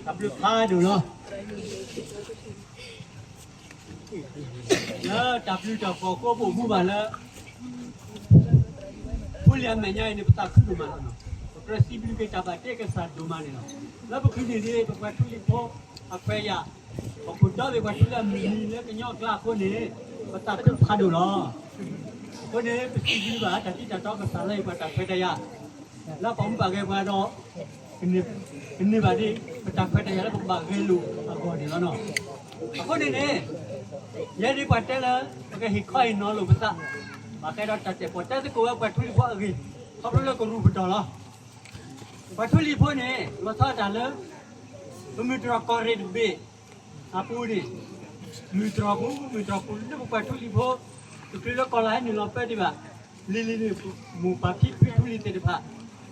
တၢ်ဘျုးဖးဒိၣ်လီၤ. လၢတၢ်ဘျုးတၢ်ဖှိၣ်အဃိ ပအိၣ်မူဘၣ်လၢ ဖိလံၤအမဲာ်ညါအံၤန့ၣ် ပသးခုဒိၣ်မးလီၤ. ပကြၢးစံးဘျုးက့ၤတၢ်ဘၣ်တ့ကစၢ်ဒိၣ်မးန့ၣ်လီၤ. လၢပဃုန့ၣ်ဒ် ပပှၤထူလံၤဖိအခွဲးယာ် ပခိၣ်ဒီဘ့ၣ်ပှၤထူလံၤအမုၢ်နံၤလၢကညီအကျါအဃိန့ၣ် ပသးခုဖးဒိၣ်လီၤ. အဃိန့ၣ် ပစံးဘျုးဘၣ်တၢ်တံၢ်တၢ်တီကစၢ်လၢပှၤတၢ်ခွဲးတၢ်ယာ် လၢပာ်မူပာ်ဂဲၤပှၤဒီး ကန့ၢ်ဘၣ်ဒ် ပတၢ်ခွဲးတၢ်ယာ်လၢပကဘၣ်ဂဲၤလိာ်အဂီၢ်န့ၣ်လီၤ. အဃိန့ၣ်န့ၣ် ယဲဒ်ပှၤတဲလၢ ပကဟ့ၣ်ခီဟ့ၣ်နီၤလိာ်ပသး ဘၣ်ဃးဒီးတၢ်တဲာ်ပီၣ်တဲသကိးဝဲပှၤထူလံၤဖိအဂ့ၢ် ခီဖျိလၢကရူၢ်ပတီၢ်လီၤ. ပှၤထူလံၤဖိန့ၣ် လီၤဆီဒၣ်တၢ်လၢ ပမုၢ်တြီၢ်ကီၢ်ရ့ၣ်တဘ့ၣ်အပူၤန့ၣ် မုၢ်တြီၢ်ပူၤ မုၢ်တြီၢ်ပူၤလၢပပှၤထူလံၤဖိ တချုးလၢကီၢ်လၢ်ဟဲနုာ်လီၤပၢဒံးဘၣ် လံၤလံၤန့ၣ် မိၢ်ပၢ်ဖံဖုထူလံၤသ့ၣ်တဖၣ်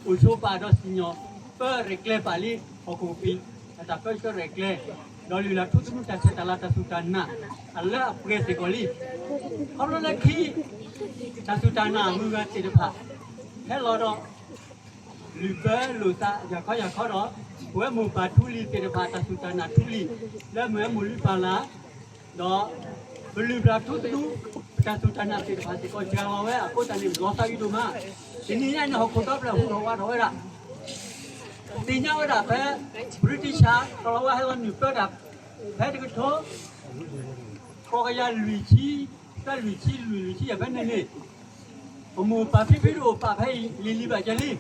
အိၣ်ဆိးပာ်ဒီးစံၣ်ညီၣ်ပၢရဲၣ်ကျဲၤပာ်လံ ဟီၣ်ခိၣ်ကပံာ် အတၢ်ပၢဆှၢရဲၣ်ကျဲၤ ဒီးလုၢ်လၢ်ထူသနူတၢ်ဆဲးတၢ်လၤတၢ်စူၢ်တၢ်နာ် အလၢအပှဲၤစ့ၢ်ကီးလံ. ခီဖျိလၢခံ တၢ်စူၢ်တၢ်နာ်အဂုၤအဂၤသ့ၣ်တဖၣ် ဟဲလီၤဒီး လုၢ်ဘၢလိာ်သးယၤခီယၤခီဒီး ပဝဲမိၢ်ပၢ်ထူလံၤသ့ၣ်တဖၣ် တၢ်စူၢ်တၢ်နာ်ထူလံၤ လၢမုၢ်ဟဲမိၢ်လုၢ်ပၢ်လၢ် ဒီး ပလုၢ်ပၢ်ထူသနူ ပတၢ်စူၢ်တၢ်နာ်သ့ၣ်တဖၣ်စ့ၢ်ကီး စှၤလီၤဝဲအဃိသတးန့ၣ် လီၤသးအံၤဒိၣ်မး. တနံၤညါအံၤန့ၣ် ဟီၣ်ခိၣ်ဒီဖျၢၣ်ဟူထီၣ်ဝးထီၣ်ဝဲဒၣ် သ့ၣ်ညါဝဲဒၣ်ဖဲ British ကလီၤဝါဟဲလီၤနုာ်ပၢတၢ် ဖဲတကထိ ဃိးကယၤလွံၢ်ဆံ သၢလွံၢ်ဆံလွံၢ်လွံၢ်ဆံယဲၢ်ဖဲန့ၣ်န့ၣ် ပမိၢ်ပၢ်ဖံဖုတအိၣ်ပာ်ဖဲအံၤလံၤလံၤဘၣ်ကဲလံ.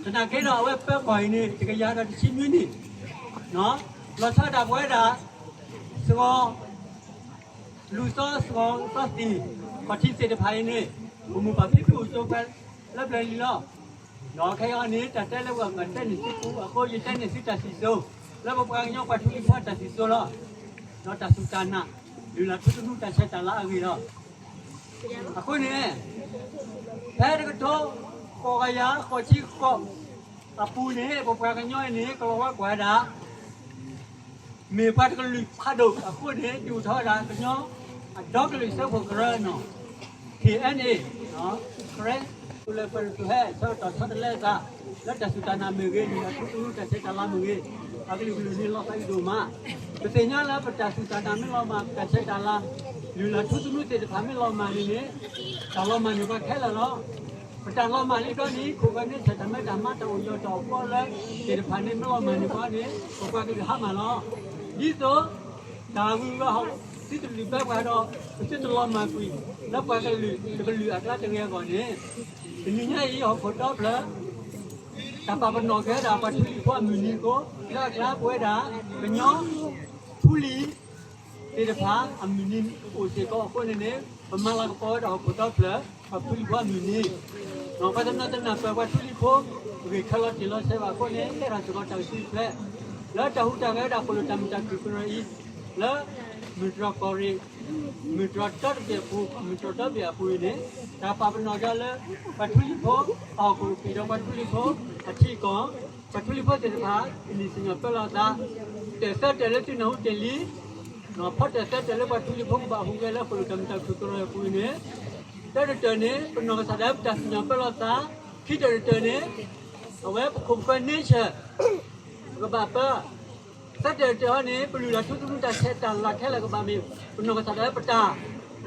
သနာ်က့ဒီးအဝဲပၢကီၢ်အံၤန့ၣ် တကယၤဒီးတဆံနွံနံၣ် လီၤဆီဒၣ်ပဝဲဒၣ် စှီၤ လူၤသီစှီၤသီသံၣ် ခီၣ်ထံးသ့ၣ်တဖၣ်အံၤန့ၣ် ပမိၢ်ပၢ်ဖံဖုအိၣ်ဆိးဖဲလၢပျၢၤလံလီၤ. ဒီးခဲအံၤန့ၣ် တၢ်တဲလၢပှၤမၤတဲန့ၢ်သုပူၤအဃိ ယတဲန့ၢ်သုတၢ်စံၣ်စိၤ လၢပပှၤကညီပှၤထူလံၤဖိအတၢ်စံၣ်စိၤလီၤ. ဒီးတၢ်စူၢ်တၢ်နာ် လုၢ်လၢ်ထူသနူတၢ်ဆဲးတၢ်လၤအဂ့ၢ်လီၤ. အဃိန့ၣ် ဖဲတကထိ ဃိးကယၤဃိးဆံဃိးအပူၤန့ၣ် ပပှၤကညီအံၤန့ၣ် ကလီၤဝါကွၢ်ဒၣ် မ့ၢ်ပှၤတကလုာ်ဖးဒိၣ်အဃိန့ၣ် ဒုးအိၣ်ထီၣ်ဝဲဒၣ်ကညီအဒီကလုာ်စၢဖှိၣ်ကရၢနီၤ K N A ကရၢ လၢပှၤတကလုာ်ဟဲဆီၣ်ထွဲဆီတလဲအသး လၢတၢ်စူၢ်တၢ်နာ်မ့ၢ်ဂ့ၤ လုၢ်လၢ်ထူသနူတၢ်ဆဲးတၢ်လၤမ့ၢ်ဂ့ၤ အကလုာ်ကလုာ်န့ၣ်လီၤသးအံၤဒိၣ်မး. ပသ့ၣ်ညါလၢပတၢ်စူၢ်တၢ်နာ်မ့ၢ်လီၤမၢ် ပတၢ်ဆဲးတၢ်လၤ လုၢ်လၢ်ထူသနူသ့ၣ်တဖၣ်မ့ၢ်လီၤမၢ်န့ၣ်န့ၣ် တၢ်လီၤမၢ်န့ၢ်ပှၤခဲလၢာ်လီၤ. ပတၢ်လီၤမၢ်လံဘျီန့ၣ် ခိၣ်ဃၢၤန့ၣ် ဆၢၣ်တၢ်မၤတၢ်မၤတၢ်အိၣ်ယီၤတၢ်အိၣ်ဖှီၣ်လၢသ့ၣ်တဖၣ်န့ၣ် မ့ၢ်လီၤမၢ်န့ၢ်ပှၤန့ၣ် ပပှၤကလုာ်ဟါမၢ်လီၤ. ဒ်သိး တၢ်ဂုၤဂၤဟီၣ် သုတလုၢ်ဘၢပှၤဒီး ပသုတလီၤမၢ်ကွံာ် လၢပှၤကလုာ်တကလုာ်အကျါတဂ့ၤအဂီၢ်န့ၣ် တနံၤညါအံၤ ဟီၣ်ခိၣ်ဒီဖျၢၣ် တၢ်ပာ်ပနီၣ်က့ၤဝဲဒၣ်ပှၤထူလံၤဖိအမုၢ်နံၤအဃိ လၢအကျါပဝဲဒၣ် ကညီထူလံၤ သ့ၣ်တဖၣ်အမုၢ်နံၤအိၣ်စ့ၢ်ကီးအဃိန့ၣ်န့ၣ် ပမၤလၤကပီၤဝဲဒၣ်ဟီၣ်ခိၣ်ဒီဖျၢၣ် ပှၤထူလံၤဖိအမုၢ်နံၤ ပှၤတနီၤတနၢ်ပၢၢ်ပှၤထူလံၤဖိ ဂ့ၢ်ခဲလီၤတံၢ်လီၤဆဲးဘၣ်အဃိန့ၣ် တဲတၢ်စ့ၢ်ကီးတၢ်ကစီၣ်တဖျၢၣ် လၢတၢ်ဟူးတၢ်ဂဲၤဝဲဒၣ်ဃိၣ်လိာ်တၢ်မုာ်တၢ်ခုၣ်ကရၢအံၤ လၢ မုၢ်တြီၢ်ကီၢ်ရ့ၣ် မုၢ်တြီၢ်ဒီတဘ့ၣ်အပူၤ မုၢ်တြီၢ်ဒီဘ့ၣ်အပူၤအံၤန့ၣ် တၢ်ပာ်ပနီၣ်က့ၤလၢ ပှၤထူလံၤဖိ အဟီၣ်ခိၣ်ကပံာ်ဒီးပှၤထူလံၤဖိ အထံအကီၢ် ပှၤထူလံၤဖိသ့ၣ်တဖၣ် ကန့ၢ်စံၣ်ညီၣ်ပၢလီၤသး တၢၢ်သၢတၢၢ်လၢသုနၢ်ဟူတ့ၢ်လံ ဖီတၢၢ်သၢတၢၢ်လၢပှၤထူလံၤဖိကဘၣ်ဟူးဂဲၤလၢဃိၣ်လိာ်တၢ်မုာ်တၢ်ခုၣ်ကရၢအပူၤအံၤန့ၣ် တၢတၢၢ်န့ၣ် ပနီၢ်ကစၢ်ဒၣ်ပတၢ်စံၣ်ညီၣ်ပၢလီၤသး ခံတၢၢ်တၢၢ်န့ၣ် အဝဲပခိၣ်ပဃၢၤ nature ပကဘၣ်ပၢ သၢတၢၢ်တၢၢ်ဟီန့ၣ် ပလုၢ်လၢ်ထူသနူတၢ်ဆဲးတၢ်လၤခဲလၢာ်ကဘၣ်မ့ၢ် ပနီၢ်ကစၢ်ဒၣ်ပတၢ်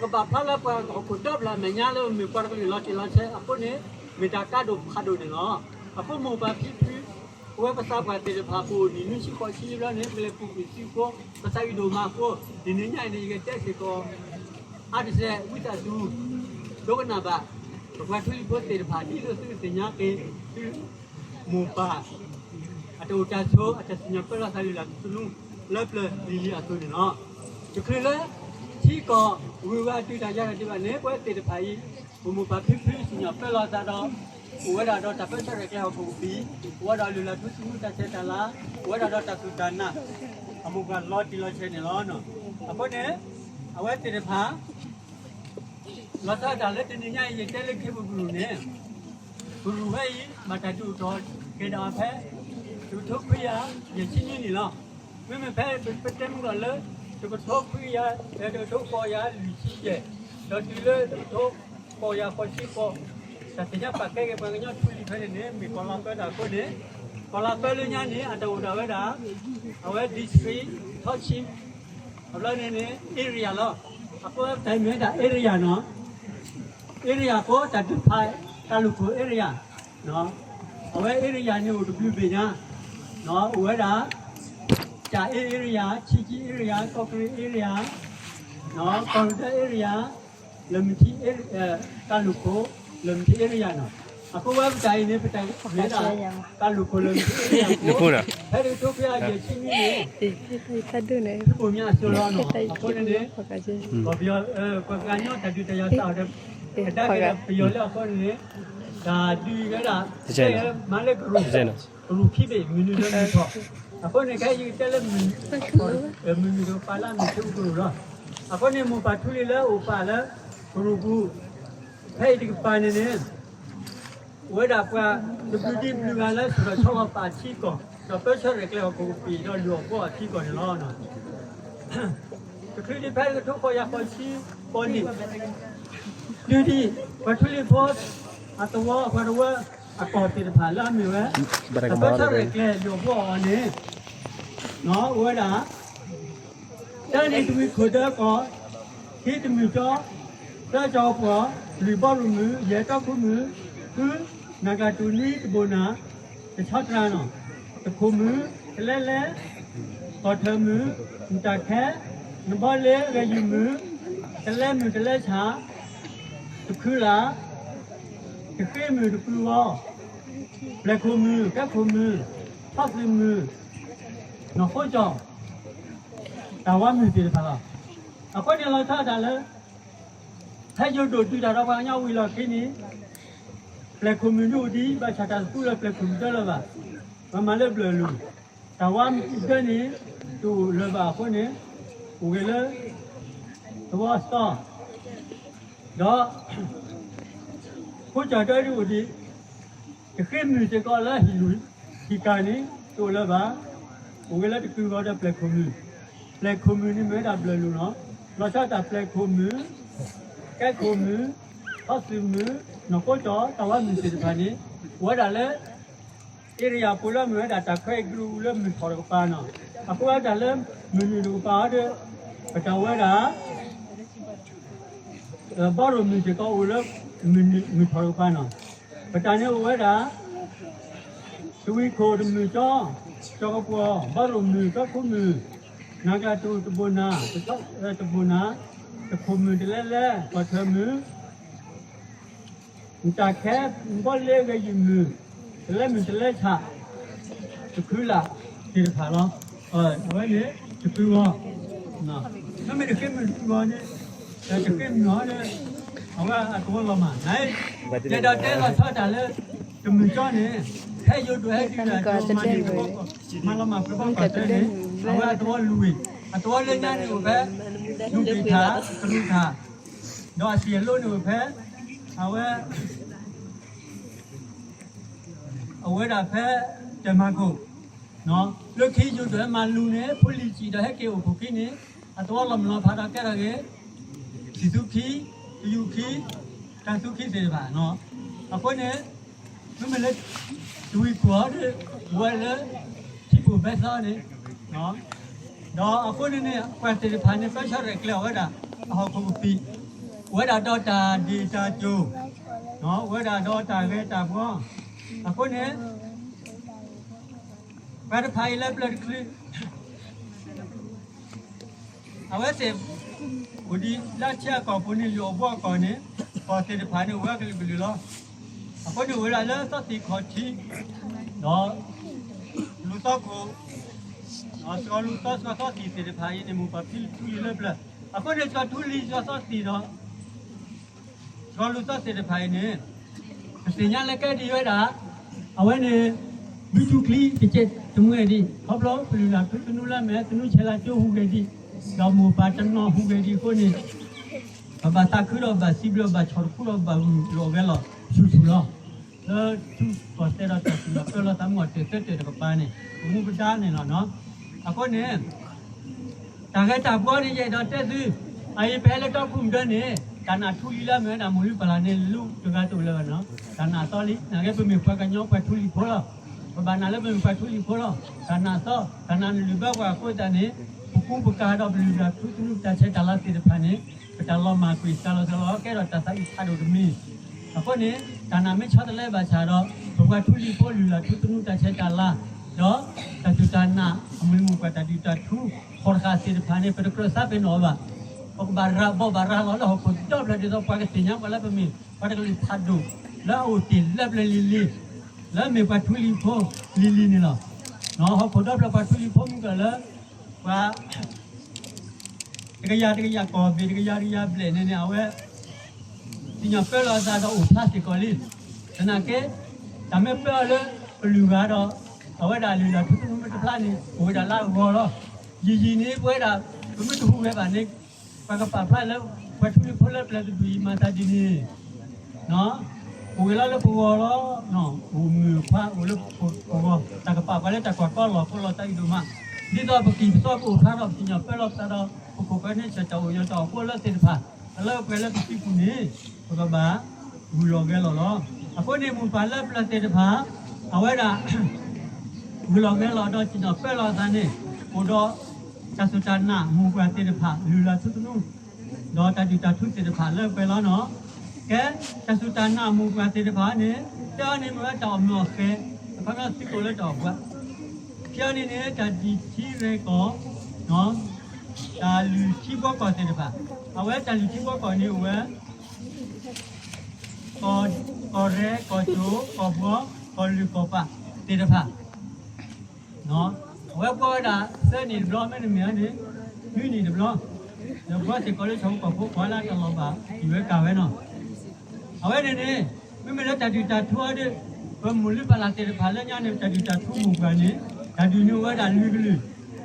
ပကဘၣ်ဖျါလၢပှၤဟီၣ်ခိၣ်ဒီဖျၢၣ်အမဲာ်ညါလၢမ့ၢ်ပှၤတကလုာ်လီၤတံၢ်လီၤဆဲးအဃိန့ၣ် မ့ၢ်တၢ်ကါဒိၣ်ဖးဒိၣ်န့ၣ်လီၤ. အဃိမိၢ်ပၢ်ဖံဖု ပဝဲပသးပှၢ်သ့ၣ်တဖၣ် ပအိၣ်နံၣ်နွံဆံဃိးဆံဘျီန့ၣ် ပလဲၤပူၤကွံာ်စုဖိ ပသးဝံၣ်ဒိၣ်မးအဃိ ဒ်န့ၣ်ညါအံၤန့ၣ် ယကတဲစ့ၢ်ကီး အါတစဲး ဝံသးစူၤ ဒိကနၣ်ဘၣ် ပပှၤထူလံၤဖိသ့ၣ်တဖၣ် ဒ်သိးသုကသ့ၣ်ညါက့ၤ သုမိၢ်ပၢ် အတၢ်အိၣ်တၢ်ဆိး အတၢ်စံၣ်ညီၣ်ပၢလီၤသးလုၢ်လၢ်ထူသနူ လၢပျၢၤလံၤလံၤအသိးန့ၣ်လီၤ. တချုးလၢ ထံကီၢ်ဂုၤဂၤတုၤတၢ်ယၤတၢ်ဒံးဘၣ်န့ၣ် ပဝဲသ့ၣ်တဖၣ်အံၤ ပမိၢ်ပၢ်ဖံဖုစံၣ်ညီၣ်ပၢလီၤသးဒီး အိၣ်ဝဲဒၣ်ဒီးတၢ်ပၢဆှၢရဲၣ်ကျဲၤဟီၣ်ခိၣ်ကပံာ် အိၣ်ဝဲဒၣ်လုၢ်လၢ်ထူသနူတၢ်ဆဲးတၢ်လၤ အိၣ်ဝဲဒၣ်ဒီးတၢ်စူၢ်တၢ်နာ် အမိၢ်ပှၢ်လီၤတံၢ်လီၤဆဲးန့ၣ်လီၤ. အဃိန့ၣ် အဝဲသ့ၣ်တဖၣ် လီၤဆီဒၣ်တၢ်လၢတနံၤညါအံၤ ယတဲလၢခံပကရူၢ်န့ၣ် ကရူၢ်ဝဲအံၤ ဘၣ်တၢ်ဒုးအိၣ်ထီၣ်က့ၤဒၣ်ဖဲ တကထိခွံကယၤယဲၢ်ဆံနွံနံၣ်လီၤ. မ့မ့ၢ်ဖဲပတဲမုၢ်ကီၢ်လၢ တကထိခွံကယၤ တကထိဃိးကယၤလွံၢ်ဆံယဲၢ် ဒီးတုၤလၢတကထိဃိးကယၤဃိးဆံဃိး တၢ်သ့ၣ်ညါပာ်ကဲက့ၤပှၤကညီထူလံၤဖဲန့ၣ်န့ၣ် မ့ၢ်ကီၢ်လီၤပၢတၢ်အဃိန့ၣ် ကီၢ်လါပၢလၢညါန့ၣ် အတၢ်အိၣ်ဒၣ်ဝဲဒၣ် အဝဲ district, township, အဘျီန့ၣ်န့ၣ် area လီၤ. အဃိဝဲပတၢ်မ့ၢ်ဝဲဒၣ် area နီၤ. area အဃိ တၢ်ဒုးဖး တၢ်လူၢ်ခိၣ် area နီၤ. အဝဲ area န့ၣ်အိၣ်တဘျုးဘ့ၣ်ညါ အိၣ်ဝဲဒၣ် ကၠၣ်အ့ area, ဆံကံ area, ကီၢ်ကရ့ၣ် area, ကီၢ်ရ့ၣ်ဒၢ area, လၢမထံ တၢ်လူၢ်ခိၣ် လၢမထံ area နီၤ. အဃိဝဲပတၢ်အံၤန့ၣ် ပတၢ်မ့ၢ်ဝဲဒၣ် တၢ်လူၢ်ခိၣ်လၢမထံ area အဃိ ဖဲတကထိခွံကယၤယဲၢ်ဆံနွံန့ၣ် ဖုဘိၣ်မၠးအစိၤလီၤနီၤ. အဃိန့ၣ်န့ၣ် ပှၤကညီတၢ်ဒုးတၢ်ယၤစၢ်ဒီး ကဒါက့ၤဒီးပယီၤလၢအဃိန့ၣ်န့ၣ် တၢ်ဒုးဝဲဒၣ် မၤလၢကရူၢ် ကရူၢ်ခံဘ့ၣ် မုၢ်နုာ်ဒီးမုၢ်ထီၣ်. အဃိန့ၣ် ခဲအံၤယကတဲလၢ မုၢ်နုာ်တကပၤလၢမုၢ်ထီၣ်ကရူၢ်လီၤ. အဃိန့ၣ် မိၢ်ပၢ်ထူလံၤလၢအိၣ်ပာ်လၢကရူၢ်ပူၤ ဖဲအံၤတကပၤန့ၣ်န့ၣ် အိၣ်ဝဲဒၣ်ပှၤတဘျုးဒ်ဘျုးဂၤလၢ စ့ၢ်ကီးဆီလီၤပာ်အထံအကီၢ် ဒီးပၢဆှၢရဲၣ်ကျဲၤဟီၣ်ခိၣ်ကပံာ် ဒီးလုၢ်အီၣ်ဘှီအီၣ်အထံအကီၢ်န့ၣ်လီၤ. တချုးဒံးဖဲတကထိဃိးကယၤဃိးဆံဃိးနံၣ် တုၤဒံး ပှၤထူလံၤဖိ အသဝီပှၤတဝၢ အကီၢ်သ့ၣ်တဖၣ်လၢအမ့ၢ်ဝဲ ပၢဆှၢရဲၣ်ကျဲၤလုၢ်အီၣ်ဘှီအီၣ်န့ၣ် အိၣ်ဝဲဒၣ် တၢန့ၣ်တဝံခိၣ်ဒၢကီၢ်, ခံတမုၢ်ကၠီ, သၢကၠီၤပှီၢ်, လွံၢ်ဘီရိၣ်မုၢ်, ယဲၢ်တီခိၣ်မုၢ်, ဃု နၤကျၢ်တူာ်, နွံတဘိၣ်နၢ်, တဆီတရၣ်နီၤ, တခိၣ်မုၢ်, တလဲလဲ, ကီၢ်ထၢၣ်မုၢ်, နတၢ်ခဲ, နဘီလ့ဂဲၤယုၢ်မုၢ်, တလဲမုၢ်တလဲဆၣ်, တခုလၢ်, တဃ့မုၢ်တကုဂီၤ, ပျဲၢ်ခိၣ်မုၢ်, ကဲခိၣ်မုၢ်, ဖီၣ်သုးမုၢ်, နီၢ်ဃိကၠီၣ် တၢ်ဝါမုၢ်သ့ၣ်တဖၣ်လီၤ. အဃိန့ၣ်လီၤဆီဒၣ်တၢ်လၢ ဖဲယိၤဒိၣ်တုၤတၢ်ဒီးပှၤကညီဝံၤလီၢ်ခံန့ၣ် ပျဲၢ်ခိၣ်မုၢ်ဒုအိၣ်ဒံး ဘၣ်ဆၣ်တၢ်သူလၢပျဲၢ်ခိၣ်မုၢ်တလၢၤဘၣ်. ပှၤမၤလၢဘျၢၣ်လိၤ တၢ်ဝါမုၢ်ဒၢန့ၣ် တအိၣ်လၢၤဘၣ်အဃိန့ၣ် အိၣ်ဂ့ၤလၢ သဝီအသီ ဒီး ဃိကၠီၣ်ဒၢဒုအိၣ်ဒံး တဃ့မုၢ်စ့ၢ်ကီးလၢဟံၣ်လူၢ်ဟံၣ်ကၢ်န့ၣ် တအိၣ်လၢၤဘၣ်. အိၣ်ဂ့ၤလၢတကုဂီၤဒီးပျဲၢ်ခိၣ်မုၢ်, ပျဲၢ်ခိၣ်မုၢ်န့ၣ်မ့ၢ်ဝဲဒၣ်ဘျၢၣ်လိၤလီၤ. လီၤဆီဒၣ်တၢ်ပျဲၢ်ခိၣ်မုၢ်, ကဲခိၣ်မုၢ်, ဖီၣ်သုးမုၢ်, နီၢ်ဃိကၠီၣ် တၢ်ဝါမုၢ်သ့ၣ်တဖၣ်န့ၣ် အိၣ်ဝဲဒၣ်လၢ အ့ရယၤပူၤလၢမ့ၢ်ဝဲဒၣ်တၢ်ခွဲးအံၤကရူၢ်အူလၢမုၢ်ထီၣ်တကပၤနီၤ. အဃိဝဲတၢ်လၢမုၢ်နုာ်တကပၤအီၤဒီး ပတၢ်ဝဲဒၣ် ဘီရိၣ်မုၢ်စ့ၢ်ကီးအိၣ်လၢ မုၢ်ထီၣ်တကပၤနီၤ. ပတၢ်န့ၣ်အိၣ်ဝဲဒၣ် တဝံခိၣ်တမုၢ်ကၠီ, ကၠီကပှီၤ, ဘီရိၣ်မုၢ်, ကၠီခိမုၢ်, နၤကျၢ်တူာ်တဘိၣ်နၤ, တဘိၣ်နၤ, တခိၣ်မုၢ်တလဲလဲ, ကီၢ်ထၢၣ်မုၢ် နတၢ်ခဲ, ဘီလ့ဂဲၤယုၢ်မုၢ်, တလဲမုၢ်တလဲဆၣ်, တခုလၢ်သ့ၣ်တဖၣ်လီၤ. အဝဲန့ၣ် တခုဂီၤ, မ့မ့ၢ်တဃ့မုၢ်တခုဂီၤန့ၣ် တဃ့မုၢ်ဟီဒီး အဝဲအသဝီလီၤမၢ်. ယဲဒၣ်တဲလီၤဆီတၢ်လၢ တမုၢ်ကၠီန့ၣ် ဖဲယိၤဒိၣ်ဟဲတုၤဒီး မၤလီၤမၢ်ပှဲၤဘၣ်ကီၢ်စဲန့ၣ် အဝဲအသဝီလူၤဝံၤ အသဝီလၢညါန့ၣ်အိၣ်ဖဲ ဒူၣ်က့ၤထၣ် ကရူၢ်ထၣ် ဒီးအစံၣ်အလိန့ၣ်အိၣ်ဖဲ အဝဲ အဝဲဒၣ်ဖဲ တၢ်မၤခိၣ် လၢခံယိၤဒိၣ်ဟဲမၤလူၤန့ၣ် ဖိလံၤစံၣ်ဒီးဟဲက့ၤအိၣ်ခိၣ်ခံန့ၣ် အသဝီလီၤမုၢ်လီၤဖးဒီးကဲထီၣ်က့ၤ စံၣ်သူခံ, ကယူၢ်ခံ, တၢ်သူခံသ့ၣ်တဖၣ်. အဃိန့ၣ် မ့မ့ၢ်လၢ တဝံခိၣ်အီၤဒီး ဝဲလၢ ထံပိၢ်ဘဲသီန့ၣ် ဒီးအဃိန့ၣ်န့ၣ် ပှၤသ့ၣ်တဖၣ်န့ၣ် ပၢဆှၢရဲၣ်ကျဲၤအီၤဝဲဒၣ် အဟီၣ်ခိၣ်ကပံာ်, အိၣ်ဝဲဒၣ်ဒီးတၢ်ဒ့ၣ်တၢ်ကၠိၣ်, အိၣ်ဝဲဒၣ်ဒီးတၢ်ဂဲၤတၢ်ဘှီ, အဃိန့ၣ် ပှၤတဖၣ်အံၤလၢပျၢၤတချုး အဝဲသ့ၣ် အိၣ်ဒံးလၢထံအကီၢ်ပူၤန့ၣ် လုၢ်အီၣ်ဘှီအကီၢ်န့ၣ် ကီၢ်သ့ၣ်တဖၣ်န့ၣ် အိၣ်ဝဲကလုာ်ကလုာ်လီၤ. အဃိန့ၣ်အိၣ်ဝဲဒၣ်လၢသီသံၣ်ခီၣ်ထံး ဒီး လူၤသီခိၣ် ဒီးစှီၤလူၤသီစှီၤသီသံၣ်သ့ၣ်တဖၣ်အံၤန့ၣ် မိၢ်ပၢ်ဖံလံၤထူလံၤလၢပျၢၤ အဃိန့ၣ် စှီၤထူလံၤစှီၤသီသံၣ်ဒီး စှီၤလူၤသီသ့ၣ်တဖၣ်အံၤန့ၣ် ပသ့ၣ်ညါလၢကဲဒ်ဝဲဒၣ် အဝဲန့ၣ် ဝံထူချံတကဲးတမှဲဒံး ခီဖျိပလုၢ်လၢ်ဖုသနူလၢမဲာ် သနူဆဲးလၢကၠိဟူးဂဲၤဒံး ဒီးမိၢ်ပၢ်တနီၤဟူးဂဲၤဒံးအဃိန့ၣ် ပဘၣ်သးခုဒီးဘၣ်စံးဘျုးဘၣ်ဆိၣ်တခူဒီးဘၣ်ဂုာ်လိာ်အဂဲၤလီၤဆူၣ်ဆူၣ်လီၤ. လၢထူကီၢ်သဲးဒီးတၢ်စံၣ်ညီၣ်ပၢလီၤသးမုၢ်အီၣ်တၢၢ်သၢတၢၢ်တကပၤန့ၣ် ပမူပဒါန့ၣ်လီၤ. အဃိန့ၣ် တၢ်ဂဲၤတၢ်ဘှီန့ၣ် ယအဲၣ်ဒိးတဲသု အအံၤပဟဲလၢတီခိၣ်မုၢ်ဒၢန့ၣ် တၢ်နာ်ထူလံၤလၢအမ့ၢ်ဝဲဒၣ်မိၢ်လုၢ်ပၢ်လၢ်န့ၣ် လူတဂၤတအိၣ်လၢၤဘၣ်နီၤ. တၢ်နာ်အသီလံ နာ်က့ပမ့ၢ်ပှၤကညီပှၤထူလံၤဖိလီၤ. ပဘၣ်နာ်လၢပမ့ၢ်ပှၤထူလံၤဖိလီၤ. တၢ်နာ်သီ, တၢ်နာ်နလုၢ်ဘၢပှၤအဃိသတးန့ၣ်, ပကူပကၤဒီးပလုၢ်လၢ်ထူသနူတၢ်ဆဲးတၢ်လၤသ့ၣ်တဖၣ်န့ၣ်, ပတၢ်လီၤမၢ်ကွံာ် တၢ်လီၤစၢၤလီၤအီၤ ကဲထီၣ်တၢ်သးအုးဖးဒိၣ်တမံၤ. အဃိန့ၣ်, တၢ်နာ်မ့ၢ်ဆီတလဲဘၣ်ဆၣ်ဒီး, ပပှၤထူလံၤဖိလုၢ်လၢ်ထူသနူတၢ်ဆဲးတၢ်လၤ, ဒီးတၢ်စူၢ်တၢ်နာ် အမုၢ်မုၢ်ပှၤတၢ်ဒုၣ်တၢ်ထူ ဃီတဃာ်သ့ၣ်တဖၣ်န့ၣ် ပတကြၢးသးပ့ၤနီၣ်အီၤဘၣ်. ပကဘၣ်ရၤဘီဘၣ်ရၤလီၤလၢဟီၣ်ခိၣ်ဒီဖျၢၣ် ဒ်သိးပှၤကသ့ၣ်ညါပှၤလၢပမ့ၢ်ပှၤတကလုာ်ဖးဒိၣ် လၢအအိၣ်တ့ၢ်လၢပျၢၤလံၤလံၤ, လၢမ့ၢ်ပှၤထူလံၤဖိလံၤလံၤန့ၣ်လီၤ. ဟီၣ်ခိၣ်ဒီဖျၢၣ်ပှၤထူလံၤဖိမုၢ်ကၢၢ်လၢ ပှၤ တကယၤတကယၤကီၢ်ဘ့ၣ် တကယၤတကယၤဘျဲၣ်န့ၣ်န့ၣ် အဝဲ သ့ၣ်ညါပၢလီၤအသးဒီးအိၣ်ဖျါစ့ၢ်ကီးလံ. သနာ်က့ တၢ်မ့ၢ်ပၢအီၤလၢပလုၢ်ဂၤဒီး အဝဲဒၣ်လုၢ်လၢ်ထူသနူမ့ၢ်တဖျါန့ၣ် အိၣ်ဝဲဒၣ်လၢအဂီၢ်လီၤ. ယံာ်ယံာ်န့ၣ် ပဝဲဒၣ် ပမ့ၢ်တဟူးဂဲၤဘၣ်န့ၣ် ပှၤကပာ်ဖျါလၢ ပှၤထူလံၤဖိလၢပျၢၤတဒူၣ်အံၤမၤသးဒ်န့ၣ် အိၣ်ဂ့ၤလီၤလၢပဂီၢ်လီၤ. အိၣ်မုာ်ဖးအိၣ်လၢပဂီၢ် တၢ်ကပာ်ပှၤလၢတၢ်ကွၢ်ကီလီၢ်ဖိလီၤတၢ်အံၤဒိၣ်မး, ဒ်သိးပကံၢ်ပစီကအိၣ်ဖျါထီၣ် ပသ့ၣ်ညါပၢလီၤပသးဒီး ပခိၣ်ပဃၢၤန့ၣ် စၢၤတၢ်အိၣ်ယီၤတၢ်အိၣ်ဖှိၣ်လၢသ့ၣ်တဖၣ် အလၢပှဲၤလၢပစုပူၤန့ၣ် ပကဘၣ် ဂုာ်လီၤဂဲၤလီၤလီၤ. အဃိန့ၣ် မိၢ်ပၢ်လၢပျၢၤသ့ၣ်တဖၣ် အဝဲဒၣ် ဂုာ်လီၤဂဲၤလီၤဒီး စ့ၢ်ကီးပၢလီၤအသးန့ၣ် အိၣ်ဒီး တၢ်စူၢ်တၢ်နာ်မိၢ်ပှၢ်သ့ၣ်တဖၣ် လုၢ်လၢ်ထူသနူ ဒီးတၢ်ဒုၣ်တၢ်ထူသ့ၣ်တဖၣ်လၢပှဲၤလီၤနီၤ. ကဲ တၢ်စူၢ်တၢ်နာ်မိၢ်ပှၢ်သ့ၣ်တဖၣ်န့ၣ် တၢ်အီၤန့ၣ်မ့ၢ်ဝဲတၢ်အီၣ်မ့ၢ်အီၣ်ဃဲၤ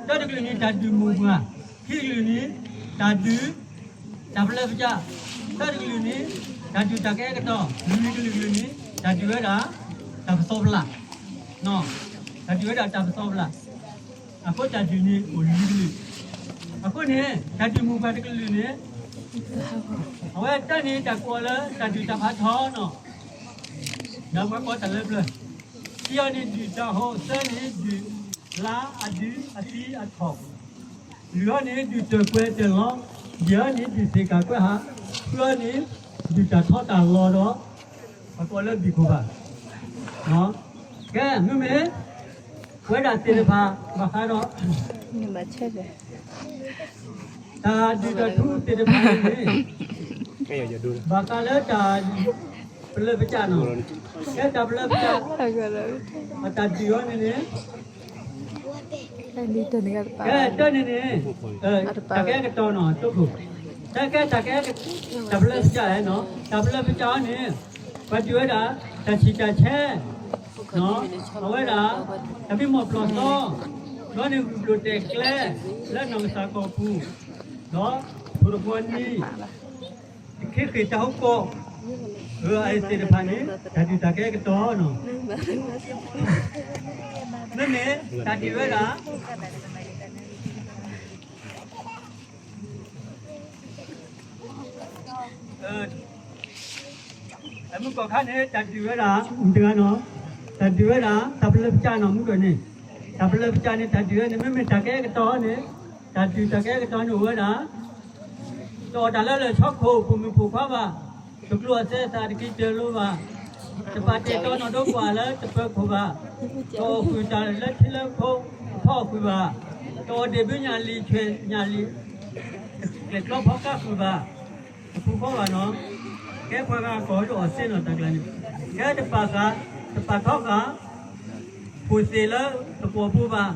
အခီပညီသုးကိးလၢတၢ်အီၣ်ပှၤ ခံအီၤန့ၣ်န့ၣ် တၢ်ဒုၣ်ထံရဲၣ်ကီၢ် တၢ်လုၢ်ထံဘှီကီၢ်သ့ၣ်တဖၣ် အဝဲတၢ်လုၢ်ထံဘှီကီၢ်န့ၣ်အိၣ်ဝဲ ကီၢ်ရဲၣ် ကီၢ်ကၠိၤ ကီၢ်ဘှီ ကီၢ်လုၢ်ကီၢ်ပာ်သ့ၣ်တဖၣ် အဝဲကွၢ်ဝဲဒၣ်သၢနံၣ်တဘျီ မ့တမ့ၢ်န့ၣ် နွံနံၣ်တဘျီ ဒီးဘှီစ့ၢ်ကီးလၢဆၣ်ဖိကီၢ်ဖိ ပှၤလၢတလီၤဘၣ် အံၤဝဲကၢ်ဝဲနီၤ. အဝဲန့ၣ်န့ၣ် မ့မ့ၢ်လၢတၢ်ဒုၣ်တၢ်ထူအီၤဒီး ပမိၢ်လုၢ်ပၢ်လၢ်သ့ၣ်တဖၣ်လၢညါန့ၣ် တၢ်ဒုၣ်တၢ်ထူမိၢ်ပှၢ်န့ၣ် တၢ်ဒုးန့ၣ်အိၣ်ဝဲဒၣ်လွံၢ်ကလုာ်, တၢတကလုာ်န့ၣ် တၢ်ဒုးမိၢ်ပှၢ်, ခံကလုာ်န့ၣ် တၢ်ဒုး တၢ်ပလၢပကၢ်, သၢတကလုာ်န့ၣ် တၢ်ဒုးတၢ်ကဲကတီၤ, လွံၢ်ကလုာ်ကလုာ်န့ၣ် တၢ်ဒုးဝဲဒၣ် တၢ်ပစီပလၢ်, တၢ်ဒုးဝဲဒၣ်တၢ်ပစီပလၢ်, အဃိတၢ်ဒုးန့ၣ်အိၣ်လွံၢ်ကလုာ်, အဃိန့ၣ် တၢ်ဒုးမိၢ်ပှၢ်တကလုာ်န့ၣ် အဝဲတၢ်န့ၣ်တၢ်ကိးအီၤလၢတၢ်ဒုးတၢ်ဖးထီနီၤ, ဒီးပှၤကိးတၢ်လၢပျၢၤ, ခံအီၤန့ၣ်ဒုးတၢ်ဟိ, သၢန့ၣ်ဒုးလါအဒုအသံအထီၣ်, လွံၢ်အီၤန့ၣ်ဒုးတၢၢ်ကွဲၤတၢၢ်လီၤ, ယဲၢ်အီၤန့ၣ်ဒုးသ့ၣ်ကၢ်ကွဲၤဟး, ဃုအီၤန့ၣ် ဒုးတၢ်ထီတၢ်လီၤဒီး ပှၤကိးလၢဘံၣ်ခိၣ်ဘၣ်, ကဲ မ့မ့ၢ် ပဝဲဒၣ်သ့ၣ်တဖၣ် ဘၣ်ဃးဒီး တၢ်ဒုးတၢ်ထူသ့ၣ်တဖၣ်န့ၣ် ဘၣ်ဃးလၢတၢ်ပလၢပကၢ်နီၤ, ကဲတၢ်ပလၢပကၢ် အတၢ်ဒုးအီၤန့ၣ်န့ၣ် ကဲတၢ်န့ၣ်န့ၣ် တၢ်ကဲကတီၤနီၤ တိခိၣ်, တၢ်ကဲတၢ်ကဲ တၢ်ပလၢပကၢ်နီၤ, တၢ်ပလၢပကၢ်အီၤန့ၣ် ပှၤဒုးဝဲဒၣ် တၢ်ဆံးတၢ်ဆဲ အဝဲဒၣ် တၢ်မံမီၢ်ပျီၢ်သီ ဒီးန့ၣ်ဂုၢ်ဘျိၣ်တဲာ်ကျဲ လၢနီၢ်ကစၢ်ကီၢ်ပူၤ ဒီးထိၣ်တကွီၢ်နံၤ တခ့ဃ့ၢ်တၢ်ဟူကီၢ် အသ့ၣ်တဖၣ်န့ၣ် တၢ်ဒုးတၢ်ကဲကတီၤနီၤ, မ့မ့ၢ်တၢ်ဒုးဝဲဒၣ် အမုၢ်ကီၢ်ခါန့ၣ် တၢ်ဒုးဝဲဒၣ် မတၤဂၤနီၤ, တၢ်ဒုးဝဲဒၣ် တၢ်ပလၢပကၢ်နီၤ မုၢ်ကီၢ်န့ၣ်, တၢ်ပလၢပကၢ်န့ၣ် တၢ်ဒုးဝဲန့ၣ် မ့မ့ၢ်တၢ်ကဲကတီၤန့ၣ်, တၢ်ဒုးတၢ်ကဲကတီၤန့ၣ်အိၣ်ဝဲဒၣ် တအီၣ်တၢ်လၢလၢၢ်ဆီခိၣ် ပိာ်မုၣ်ပိာ်ခွါဘၣ်, တကျိၤအစဲးသးတက့ၤတၢၢ်လိၤဘၣ်, တပာ်တဲာ်တီနီၢ်ဒိပှၢ်လၢတပၢၤခိၣ်ဘၣ်, တအီၣ်ဃုာ်တၢ်လၢထံလၢခိ ဖီအီၣ်ဃုာ်ဘၣ်, တအီၣ်ဒ့ၣ်ဘုညၣ်လံာ်ဆွဲၣ်ညၣ်လံာ် ကျဲးကျီဖီကါဃုာ်ဘၣ်, တဖုဃီဘၣ်နီၤ, ကဲပှၤဂၤကီၢ်ဒိၣ်အီၣ်စ့နီၤတၢ်ကျါန့ၣ်, ကဲတပာ်ဃာ် တပာ်ထီဃာ် ဖိသ့ၣ်လၢတပီၢ်ဖိဘၣ်,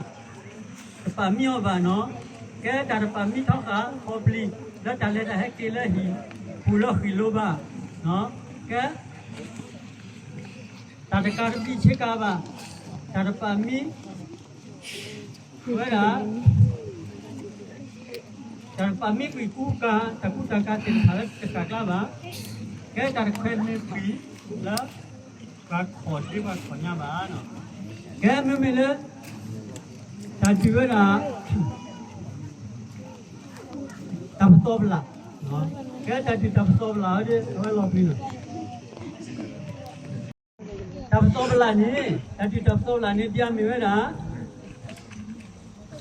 တပာ်မံအီၤဘၣ်နီၤ, ကဲတၢ်တပာ်မံထီဃာ် ခီပျံၤ လၢတၢ်လဲၤတၢ်ဟဲက့ၤလၢဟံၣ်ပူၤလၢဃံာ်လိၤဘၣ်, ကဲ တၢ်တကးတဘံၣ်ဆ့ကၤဘၣ်, တၢ်တပာ်မံ ဝဲဒၣ် တၢ်တပာ်မံကွံာ်ကူကၤ တၢ်ကူတၢ်ကၤသ့ၣ်တဖၣ်လၢတဃၣ်ကျါဘၣ်, ကဲတၢ်တခွဲးမံကွံာ်လၢ ပှၤခီၣ်ဒ့ပှၤခီၣ်ညါဘၣ်, ကဲမ့မ့ၢ်လၢ တၢ်ဒုးဝဲဒၣ် တၢ်ပစီပလၢ်, ကဲတၢ်ဒုးတၢ်ပစီပလၢ်အဝဲလီၤပျံၤနီၤ, တၢ်ပသီပလၢ်န့ၣ်, တၢ်ဒုးတၢ်ပသီပလၢ်န့ၣ် ဒ်အမ့ၢ်ဝဲဒၣ်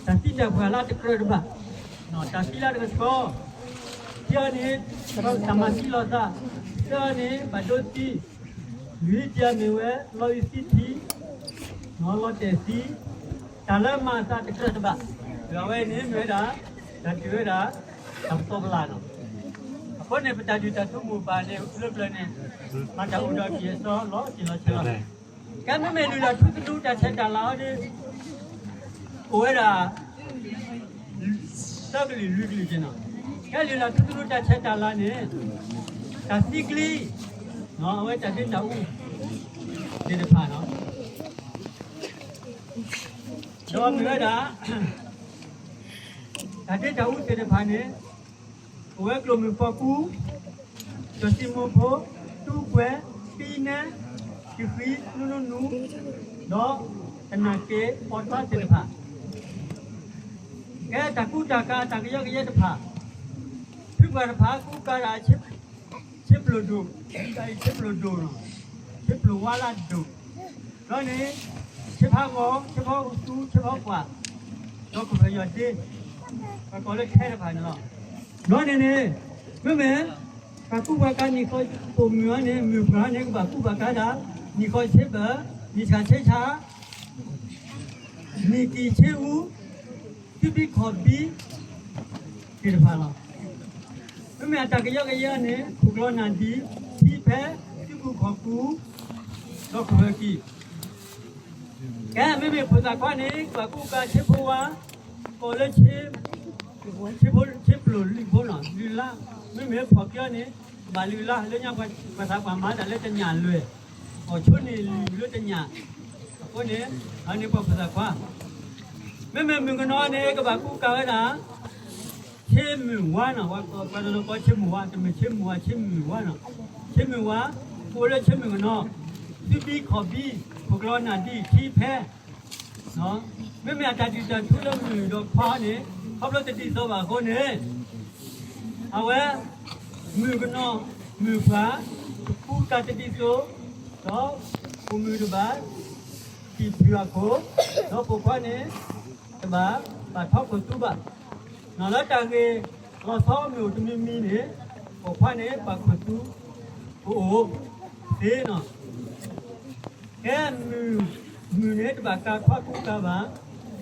တၢ်သံတၢ်ပှၢ်လၢတကြၢးတဘၣ်, တၢ်သံလၢတကဆှီ, ခံအီၤန့ၣ် တၢ်မၤသံလီၤသး, သၢအီၤန့ၣ် ဘၣ်ဒိသံ, လွံၢ်အီၤမ့ၢ်ဝဲ လီၤအုၣ်သံထံ, လီၤတဲာ်သံ, တၢ်လၢမၤအသးတကြၢးတဘၣ်, အဝဲန့ၣ်မ့ၢ်ဝဲဒၣ် တၢ်ဒုးဝဲဒၣ် တၢ်ပသီပလၢ်လီၤ. အဃိန့ၣ် ပတၢ်ဒုးတၢ်ထူမိၢ်ပၢ်န့ၣ် လၢပျၢၤန့ၣ် မၤတၢ်အိၣ်ဒီးက့ၤအစီလီၤတံၢ်လီၤဆဲးလီၤ. ကဲမ့မ့ၢ်လုၢ်လၢ်ထူသနူတၢ်ဆဲးတၢ်လၤအီၤဒီး အိၣ်ဝဲဒၣ် သၢကလုာ်လွံၢ်ကလုာ်က့နီၤ. ကဲလုၢ်လၢ်ထူသနူတၢ်ဆဲးတၢ်လၤန့ၣ် တၢ်သံကျံ, အဝဲတၢ်ဒ့တၢ်အူသ့ၣ်တဖၣ်လီၤ. ဒီးမ့ၢ်ဝဲဒၣ် တၢ်ဒ့တၢ်အူသ့ၣ်တဖၣ်န့ၣ် အိၣ်ဝဲကျိၣ်မုၢ်ပှီၢ်ကူ, စီၤစံမိၣ်ဖိ, တူၢ်ကွဲ, သံနဲ, တဃံ, နူနူနူ, ဒီးတနၢ်က့ၤအီၣ်ထွါသ့ၣ်တဖၣ်, ကဲတၢ်ကူတၢ်ကၤတၢ်ကယီကယဲတဖၣ်, ဖုပှၢ်တဖၣ်ကူကၤဒၣ် ဆ့ပျိၢ်ဒိၣ်, ဆ့ပျိၢ်ဒိၣ်, ဆ့ပျိၢ်ဝါလၢဒိၣ်, ဒီးန့ၣ် ဆ့ဖးဂီၤ, ဆ့ဖးသူ, ဆ့ဖးကွၢ်, ဒီးကဖၢၣ်ယီၢ်ဒ့, ပှၤကိးလၢခဲတဖၣ်န့ၣ်လီၤ. ဒီးန့ၣ်န့ၣ် မ့မ့ၢ် ပှၤကူပှၤကၤနံၣ်ဃီပိာ်မုၣ်အီၤန့ၣ် မုၢ်ပှၢ်န့ၣ် ကဘၣ်ကူဘၣ်ကၤဒၣ် နံၣ်ဃီဆ့ဘၢၣ်, နံၣ်ဆၣ်ဆ့ဆၣ်, နံၣ်ကံၢ်ဆ့အူ, သုဘံခီၣ်ဘံ သ့ၣ်တဖၣ်လီၤ. မ့မ့ၢ်အတၢ်ကယီကယဲန့ၣ် ခိၣ်ကျီနၢ်ဒံၣ်, ထံဖဲ, စုပူၤခီၣ်ပူၤ, ဒီးကဖၢၣ်ကံၢ်, ကဲမ့မ့ၢ်ဖိသၣ်ခွါန့ၣ် ကဘၣ်ကူကၤဆ့ဖိဝါ, ကိးလၢ ဆ့ဖိ, ဆ့ပျိၢ်လုၢ်ဖိနီၤ, လုၢ်လါ, မ့မ့ၢ်ဖှီၣ်က့ၤအီၤန့ၣ် ကဘၣ်လုၢ်လါ လၢညါပှၤသးပှၢ်မၤတၢ်လၢတညၣ်လွဲၢ်, အီၣ်ဆိန့ၢ်လုၢ်လၢတညၣ်, အဃိန့ၣ် အန့ၣ်ပှၤဖိသၣ်ခွါ, မ့မ့ၢ်မုၣ်ကနီၤန့ၣ် ကဘၣ်ကူကၤဝဲဒၣ် ဆ့မုၢ်ဝါနီၤ, ပှၤကိးဆ့မုၢ်ဝါ တမ့ၢ်ဆ့မုၢ်ဝါ, ဆ့မုၢ်ဝါ, ဆ့မုၢ်ဝါ, အိၣ်လၢဆ့မုၢ်ကနီၤ, သုဘံခီၣ်ဘံ, ခိၣ်ကျီနၢ်ဒံၣ်, ထံဖဲ မ့မ့ၢ်အတၢ်ဒုၣ်တၢ်ထူလၢမုၢ်ဒီးခွါန့ၣ် ခီဖျိတဒ်သိးဘၣ်အဃိန့ၣ်, အဝဲ မုၣ်ကနီၤ, မုၣ်ပှၢ်, တကူကၤတဒ်သိး, ဒီးပိာ်မုၣ်တဘၣ် တံၢ်ဖုၣ်အခိၣ်, ဒီးပိာ်ခွါန့ၣ် တဘၣ် ဘၣ်ထီခိၣ်သူဘၣ်, နီၢ်လၢတၢ်ဂ့ၢ်လီၤဆီမ့ၢ်အိၣ်တမံၤမံၤန့ၣ် ပိာ်ခွါန့ၣ် ဘၣ်ခိၣ်သူကအိၣ်သ့နီၤ. ကဲမုၣ်, မုၣ်န့ၣ်တဘၣ်ကၤခွါကူကၤဘၣ်,